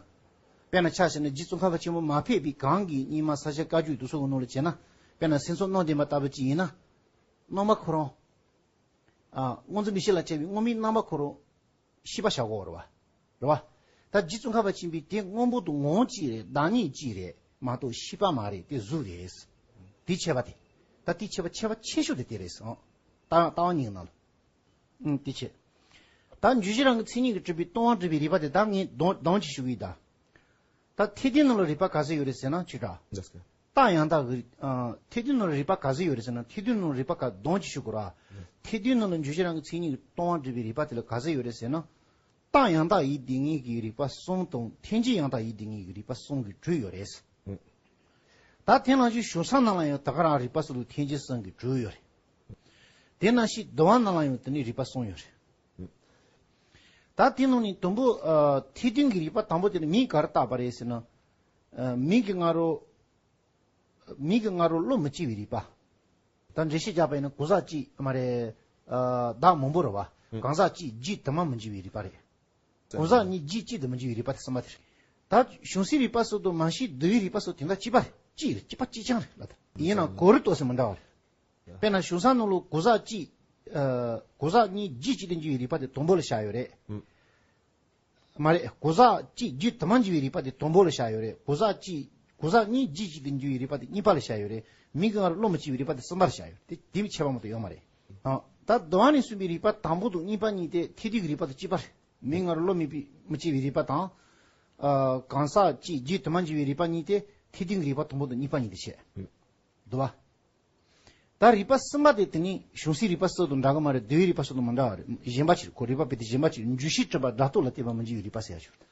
དཔེར་ན་ཆ་བཞག་ན་རྗེ་ཙོང་ཁ་པ་ཆེན་པོ་མ་ཕེབས་པའི་གོང་གི་རྙིང་མ་ས་སྐྱ་བཀའ་བརྒྱུད་དེ་ཚོ་གི་ནང་ལ་བྱས་ན། དཔེར་ན་སེམས་ཚོགས་སྣང་ལྡན་པ་ལྟ་བུ་ཅིག་ཡིན་ན། སྣང་བ་ཁོ་རང་། ཨ། སྔོ་འཛིན་མིག་ཤེས་ལ་བྱས་པའི་སྔོ་མིན་རྣམ་པ་ཁོ་རང་ཤེས་པ་བྱ་དགོས་རེད་བ། རེད་བ། ད་རྗེ་ཙོང་ཁ་པ་ཆེན་པོས་དེ་སྔོན་པོ་དང་ངོ་བོ་གཅིག་རེད། བདག་ཉིད་གཅིག་རེད་མ་གཏོགས་ཤེས་པ་མ་རེད། དེ་གཟུགས་རེད། དེ་ཁྱད་པར་དེ། ད་དེ་ཁྱད་པར་ཁྱད་པར་ཆེ་ཤོས་དེ་དེ་རེད། ཨང་། ལྟ་ལྟ་བ་གཉིས་ཀྱི་ནང་ལ། ཨང་། དེ་བྱས། ད་འཇུག་གཞི་རང་གི་མཚན་ཉིད་ཀྱིས་གྲུབ་པའི་སྟོང་པར་གྲུབ་པའི་རིགས་པ་དེ་ད་ངས་སྡོམ་སྡོམ་གྱིས་ཞུ་གི་ཡིན་ད། ད་ཐེག་བདུན་ནང་ལ་རིགས་པ་ག་ཚོད་ཡོད་རེད་ཟེར་ན་ཅི་འདྲ། རྟགས་ཡང་དག་གི། ཨ། ཐེག་བདུན་ནང་ལ་རིགས་པ་ག་ཚོད་ཡོད་རེད་ཟེར་ན། ཐེག་བདུན་ནང་ལ་རིགས་པ་ག་སྡོམ་གྱིས་ཞུ་དགོས་ར། ཐེག་བདུན་ནང་ལ་འཇུག་གཞི་རང་གི་མཚན་ཉིད་ཀྱིས་སྟོང་པར་གྲུབ་པའི་རིགས་པ་དེ་ལ་ག་ཚོད་ཡོད་རེད་ཟེར་ན། རྟགས་ཡང་དག་ཡིན་བདེན་གཉིས་ཀྱི་རིགས་པ་གསུམ་དང་ཐལ་འགྱུར་ཡང་དག་ཡིན་བདེན་གཉིས་ཀྱི་རིགས་པ་གསུམ་གྱིས་གྲུབ་ཡོད་རེད། ད་དེ་ནང་བཞིན་གཞུང་ས་ནང་ལ་ཡང་ད་ག་རང་རིགས་པ་གསུམ་དང་ཐལ་འགྱུར་གསུམ་གྱིས་གྲུབ་ཡོད་རེད། དེ་ནང་བཞིན་བསྡུ་བ་ནང་ལ་ཡང་དེ་ནས་རིགས་པ་གསུམ་ཡོད་རེད། ད་དེ་ནང་ནས་དང་པོ། ཨ། ཐེག་བདུན་གྱི་རིགས་པ་དང་པོ་དེ་ནི་མིང་ག་རེ་བཏགས་པ་རེད་ཟེར་ན། ཨ། མིང་གི་སྔ་རོ། མིང་གི་སྔ་རོ་བློ་མི་སྐྱེ་བའི་རིགས་པ། ད་འགྲེལ་བཤད་རྒྱག་པ་ཡིན་ན་གང་ཟག་གཅིག་མ་རེད། ཨ། བདག་མང་པོ་རེད་བ། ཨང་། གང་ཟག་གཅིག་རྒྱུད་དུ་མ་མི་འགྱུར་བའི་རིགས་པ་རེད། གང་ཟག་གཉིས་རྒྱུད་གཅིག་ཏུ་མི་འགྱུར་བའི་རིགས་པ་དེ་གསུམ་པ་དེ་རེད། ད་བྱང་སེམས་རིགས་པ་སོགས་དང་མ་ཤེས་བསྡུ་བའི་རིགས་པ་སོགས་དེ་འདྲ་གཅིག་པ་རེད། གཅིག་རེད། གཅིག་པ་གཅིག་རྐྱང་རེད་ལབ་ད། ཡིན་ནའང་གོ་རིམ་ཏོག་ཙམ་མི་འདྲ་བ་རེད། དཔེར་ན་གཞུང་ས་ནང་ལ་གང་ཟག་གཅིག་ཨ། གང་ཟག་གཉིས་རྒྱུད་གཅིག་ཏུ་འགྱུར་བའི་རིགས་པ་དེ་དང་པོ་ལ་བཞག་ཡོད་རེད། ཨང་། མ་རེད། གང་ཟག་གཅིག་རྒྱུད་དུ་མ་འགྱུར་བའི་རིགས་པ་དེ་དང་པོ་ལ་བཞག་ཡོད་རེད། གང་ཟག་གཅིག་ གང་ཟག་གཉིས་རྒྱུད་གཅིག་ཏུ་འགྱུར་བའི་རིགས་པ་དེ་གཉིས་པ་ལ་བཞག་ཡོད་རེད། མིག་གི་ངོར་བློ་མི་སྐྱེ་བའི་རིགས་པ་དེ་གསུམ་པར་བཞག་ཡོད་རེད། དེ་དེ་མི་ཁྱད་པར་མ་གཏོགས་ཡོད་མ་རེད། ཨ། ད་དུ་བ་ནས་གསུངས་པའི་རིགས་པ་དང་པོ་དང་གཉིས་པ་གཉིས་དེ་ཐེག་བསྡུས་ཀྱི་རིགས་པ་དང་གཅིག་པ་རེད། མིག་ངོར་བློ་མི་སྐྱེ་བའི་རིགས་པ་དང་། ཨ། གང་ཟག་གཅིག་རྒྱུད་དུ་མ་འགྱུར་བའི་རིགས་པ་གཉིས་དེ་ཐེག་བསྡུས་ཀྱི་རིགས་པ་དང་པོ་དང་གཉིས་པ་གཉིས་དེ་བྱས། དུ་བ། ད་རིགས་པ་གསུམ་པ་དེ་དེ་ནི་བྱང་སའི་རིགས་པ་སོགས་དང་འདྲ་གི་མ་རེད། བསྡུ་བའི་རིགས་པ་སོགས་དང་མི་འདྲ་བ་རེད། གཞན་པ་ཅིག་རེད། ཁོ་རིགས་པ་དཔེ་དེ་གཞན་པ་ཅིག་རེད། འཇུག་ཤེས་གྲུབ་པ་སྒྲ་རྟོག་ལ་བརྟེན་པ་མི་འཇིག་པའི་རིགས་པ་ཟེར་ཡ་ཅིག་རེད།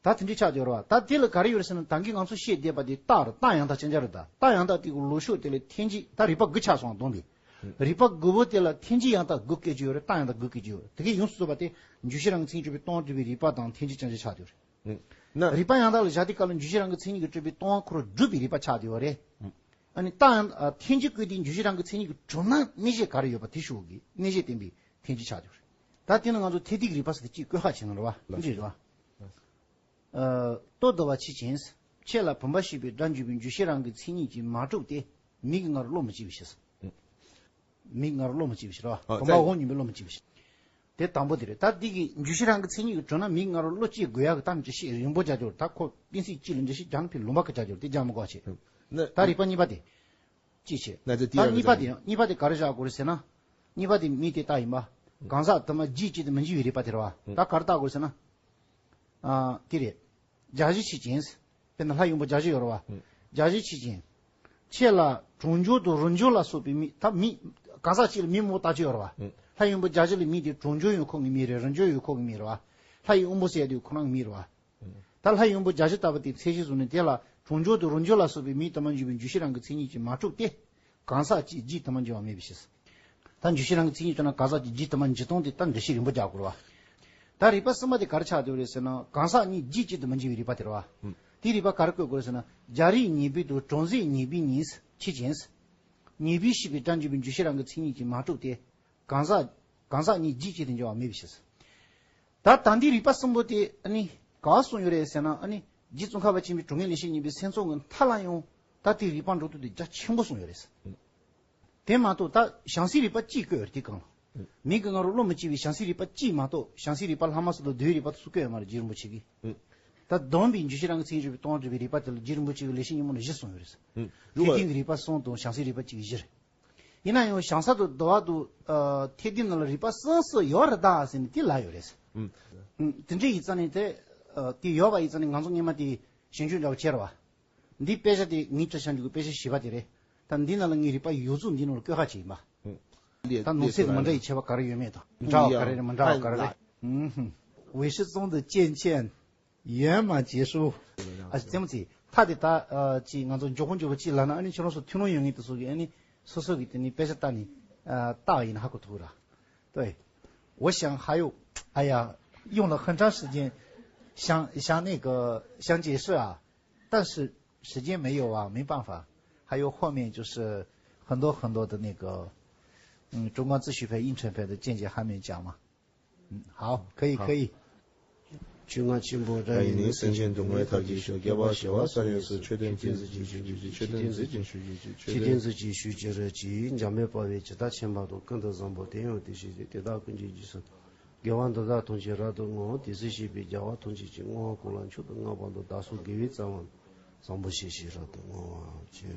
ད་དེ་འདྲ་ཆགས་ཡོད་རེད་བ། ད་དེ་ལ་ག་རེ་ཡོད་རེད་ཟེར་ན། ད་གིན་ང་ཚོ་བཤད་བསྡད་པ་དེ་རྟགས་རེད། རྟགས་ཡང་དག་ཅན་ཅན་རེད། ད་རྟགས་ཡང་དག་དེ་གི་ལུགས་ཕྱོགས་དེ་ལ་འཐེན་འཇིག་ད་རིགས་པ་དགུ་ཆགས་སོང་བ་སྟོན་པས། རིགས་པ་དགུ་པོ་དེ་ལ་འཐེན་འཇིག་ཡང་དག་དགུ་སྐད་ཅིག་ཡོད་རེད། རྟགས་ཡང་དག་དགུ་སྐད་ཅིག་ཡོད་རེད། དེ་གིན་ཡོངས་སུ་རྫོགས་པ་དེ་འཇུག་ཤེས་རང་གི་མཚན་ཉིད་གྲུབ་པའི་སྟོང་པ་གྲུབ་པའི་རིགས་པ་དང་འཐེན་འཇིག་ཅན་ཅན་ཆགས་བསྡད་ཡོད་རེད། ན། རིགས་པ་ཡང་དག་ལ་བཞག་དུས་སྐབས་ལ་འཇུག་ཤེས་རང་གི་མཚན་ཉིད་ཀྱིས་གྲུབ་པའི་སྟོང་པ་ཁོ་རང་སྒྲུབ་པའི་རིགས་པ་ཆགས་བསྡད་ཡོད་རེད། ཨ་ནི་རྟགས་ཡང་། ཨ། འཐེན་འཇིག་བཀོད་དེ་འཇུག་ཤེས་རང་གི་མཚན་ཉིད་ཀྱིས་གྲུབ་ན་གནས་གཞན་ག་རེ་ཡོད་པ་དེ་ཤོག་གི་གནས་གཞན་བསྟན་པའི་འཐེན་འཇིག་ཆགས་བསྡད་ཡོད་རེད། ད་དེ་ནི་ང་ཚོ་ཐེག་བསྡུས་ཀྱི་རིགས་པ་ཟེར་དེ་གཅིག་བཀོད་ཁ་བྱས་ན་རེད་བ། ལགས་འདི་རེད་བ། ལགས། ཨ། ལྟོ་ལྡིར་བ་ཕྱིར་བྱིངས། ཕྱེད་ལ་བུམ་པ་ཞེས་པའི་སྒྲ་འཇུག་པའི་འཇུག་ཤེས་རང་གི་མཚན་ཉིད་ཀྱིས་མ་གྲུབ་སྟེ། མིག་གི་ངོར་བློ་མི་སྐྱེ་བའི་ཕྱིར། མིག་ངོར་བློ་མི་སྐྱེ་བའི་ཕྱིར་བ། ཨ། བུམ་པ་འོག་མྱོང་བའི་བློ་མི་སྐྱེ་བའི་ཕྱིར། དེ་དང་པོ་དེ་རེད། ད་འདི་གི་འཇུག་ཤེས་རང་གི་མཚན་ཉིད་ཀྱིས་གྲུབ་ན་མིག་ངོར་བློ་སྐྱེ་དགོས་ཡག་གི་ད་འདྲི་ཤེས་རིང་པོ་རྒྱག་རྒྱུ་རེད། ད་ཁོ་གཏན་ཚིགས་གཅིག་ལ་འདྲི་ཤེས་རྒྱག་ན་ཕི་ལུང་པ་གི་རྒྱག་རྒྱུ་རེད། དེ་རྒྱག་མི་དགོས་བྱས། ད་རིགས་པ་གཉིས་པ་དེ། ཅི་བྱེད། ད་གཉིས་པ་དེ་གཉིས་པ་དེ་ག་རེ་བཞག་དགོས་རེད་ཟེར་ན། གཉིས་པ་དེ་མིག་དེ་རྟགས་ཡིན་པ། གང་ཟག་དུ་མ་རྒྱུད་གཅིག་ཏུ་མི་འགྱུར་བའི་རིགས་པ་དེ་རེད་བ། ད་ག་རེ་བརྟག་དགོས་རེད་ཟེར་ན། ཨ། དེ་རེད། རྒྱ་གཞི་ཕྱིར་བྱིངས། དཔེར་ན་ལྷ་ཡུམ་བུ་རྒྱ་གཞི་ཡོད་རེད་བ། རྒྱ་གཞི་ཕྱིར་བྱིངས། ཕྱེད་ལ་གྲང་འགྱུར་དང་རོ་འགྱུར་ལ་སོགས་པའི་མིག་ད་མིག་གང་ཟག་གཅིག་ལ་མིག་མོ་ལྟ་ཅི་ཡོད་རེད་བ། ལྷ་ཡུམ་བུ་རྒྱ་གཞི་ལ་མིག་དེ་གྲང་འགྱུར་ཡང་ཁོ་གི་མིག་རེད། རོ་འགྱུར་ཡང་ཁོ་གི་མིག་རེད་བ། ལྷ་ཡི་དབང་པོ་ཟེར་ཡ་དེ་ཁོ་རང་གི་མིག་རེད་བ། ད་ལྷ་ཡུམ་བུ་རྒྱ་གཞི་ལྟ་བུ་དེ་ཚད་གཞི་བཟུང་ནས་དེ་ལ་གྲང་འགྱུར་དང་རོ་འགྱུར་ལ་སོགས་པའི་མིག་དུ་མར་འགྱུར་བའི་འཇུག་ཤེས་རང་གི་མཚན་ཉིད་ཀྱིས་མ་གྲུབ་སྟེ། གང་ཟག་གཅིག་རྒྱུད་དུ་མ་འགྱུར་བ་མེད་པའི་ཕྱིར། ད་འཇུག་ཤེས་རང་གི་མཚན་ཉིད་ལྟར་ན་གང་ཟག་གཅིག་རྒྱུད་དུ་མ་འགྱུར་སྟངས་དེ་ད་འགྲེལ་བཤད་རིང་པོ་རྒྱག་དགོས་རེད་བ། ད་རིགས་པ་གསུམ་པ་དེ་ག་རེ་ཆགས་བསྡད་རེད་ཟེར་ན། གང་ཟག་གཉིས་རྒྱུད་གཅིག་ཏུ་མི་འགྱུར་བའི་རིགས་པ་དེ་རེད་བ། ཨུམ། དེའི་རིགས་པ་ག་རེ་བཀོད་དགོས་རེད་ཟེར་ན། རྒྱ་རིགས་ཉེར་སྦས་དང་གྲང་ཟད་ཉེར་སྦས་གཉིས་ཕྱིར་བྱིངས། ཉེར་སྦས་ཞེས་པའི་སྒྲ་འཇུག་པའི་འཇུག་ཤེས་རང་གི་མཚན་ཉིད་ཀྱིས་མ་གྲུབ་སྟེ། གང་ཟག་གང་ཟག་གཉིས་རྒྱུད་གཅིག་ཏུ་འགྱུར་བ་མེད་པའི་ཕྱིར། ད་ད་འདི་རིགས་པ་གསུམ་པོ་དེ་ཨ་ནི་ག་གསུངས་ཡོད་རེད་ཟེར་ན། ཨ་ནི་རྗེ་ཙོང་ཁ་པ་ཆེན་པོའི་དྲུག་ངོས་ལེགས་བཤད་སྙིང་པོའི་སེམས་ཚོགས་ཀྱི་མཐའ་ལ་ཡང་ད་དེ་རིགས་པ་འགྲོ་ལུགས་དེ་རྒྱ་ཆེན་པོ་གསུངས་ཡོད་རེད། དེ་མ་གཏོགས་ད་བྱང་སའི་རིགས་པ་གཅིག་བཀོད་ཡོད་རེད། དེ་གང་ལ། མིག་གི་ངོར་བློ་མི་སྐྱེ་བའི་བྱང་སའི་རིགས་པ་གཅིག་མ་གཏོགས། བྱང་སའི་རིགས་པ་ལྷག་མ་སོགས་དང་བསྡུ་བའི་རིགས་པ་དེ་ཚོ་བཀོད་ཡོད་མ་རེད། རྗེ་རིན་པོ་ཆེ་གིས། ད་སྡོམ་པའི་འཇུག་ཤེས་རང་གི་མཚན་ཉིད་གྲུབ་པའི་སྟོང་པ་གྲུབ་པའི་རིགས་པ་དེ་ལ་རྗེ་རིན་པོ་ཆེ་གིས་ལེགས་བཤད་སྙིང་པོ་ནང་བཞི་གསུངས་ཡོད་རེད། ཐེག་བསྡུས་ཀྱི་རིགས་པ་གསུམ་དང་བྱང་སའི་རིགས་པ་གཅིག་བཞི་རེད། ཡིན་ན་ཡང་བྱང་ས་དང་དུ་བ་དང་། ཨ། ཐེག་བསྡུས་ནང་ལ་རིགས་པ་གསུམ་གསུམ་ཡོད་རེད་ད་ཟེར་ནས་དེ་ལབ་ཡོད་རེད། ཨུམ། ཨུམ། དེ་འདྲ་ཡིན་ཙང་ནས་དེ། ཨ། དེ་ཡོད་པ་ཡིན་ཙང་ནས་ང་ཚོ་སྔོན་མ་དེ་ཞིབ་འཇུག་འདྲ་བོ་བྱས་རེད་བ། འདི་དཔེ་ཆ་དེ་ངའི་བྲིས་བཞག་རྒྱུ་གི་དཔེ་ཆ་བཞི་པ་དེ་རེད། ད་འདི་ནང་ལ་ངའི་རིགས་པ་ཡོད་ཚད་འདི་ནང་ལ་བཀོད་ཁ་བྱས་ཡིན་པ། ཨུམ། ད་ནང་གསེས་དང་མི་འདྲ་ཡི་ཁྱད་པར་ག་རེ་ཡོད་མེད་དང་། འདྲ་བ་ག་རེ་རེད། མི་འདྲ་བ་ག་རེ་རེད། ཨུམ། 为师宗的见解 圆满结束。 ཨ། རྩེད་མོ་རྩེ། མཐའ་དེ་ད། ཨ། ཅིག་ང་ཚོ་མགྱོགས་པོ་མགྱོགས་པོ་ཅིག་ལབ་ན། ཨ་ནི་ཁྱོད་རང་ཚོ་ཐུགས་སྣང་ཡོད་མཁན་དེ་ཚོ་གིས་ཨ་ནི་སོ་སོ་གིས་དེ་ནི་དཔེ་ཆ་ལྟ་ནས། ཨ། ལྟ་བ་ཡིན་ན་ཧ་གོ་ཐུབ་ར། 对。 我想还有，哎呀，用了很长时间，想，想那个，想解释啊，但是时间没有啊，没办法。还有后面就是很多很多的那个，嗯，中观自序派、应成派的见解还没讲嘛。 ཨུམ། 好，可以，好。 可以。 ཆོས་རྒྱལ་ཆེན་པོ་ར་ཡིས་ནི། སེམས་ཅན་སྡུག་བསྔལ་མཐར་གྱིས་ཕྱིར། བསྐལ་པ་བྱེ་བ་གསུམ་ཡོངས་སུ། མཆོད་རྟེན་བརྩེགས་འཛིན་གྱིས་ཞུ་བྱེད་ཅིག། མཆོད་རྟེན་འཛིན་ཅིང་ཞུ་བྱེད་ཅིག། མཆོད་རྟེན་འཛིན་ཅིང་ཞུ་བྱེད་ཅིག། འཇམ་དཔལ་དཔའ་བོས་ཇི་ལྟར་མཁྱེན་པ་དང་། ཀུན་ཏུ་བཟང་པོ་དེ་ཡང་དེ་བཞིན་ཏེ། དེ་དག་ཀུན་གྱི་རྗེས་སུ། དགེ་བ་འདི་དག་ཐམས་ཅད་རབ་ཏུ་བསྔོ། དེ་ཚེ་གཤེགས་པའི་རྒྱལ་བ་ཐམས་ཅད་ཀྱིས། བསྔོ་བ་ཀུན་ལ་མཆོག་ཏུ་བསྔགས་པ་དང་། བདག་སོགས་དགེ་བའི་རྩ་བ་ནི། བཟང་པོ་སྤྱོད་ཕྱིར་རབ་ཏུ་བསྔོ་བར་བགྱི།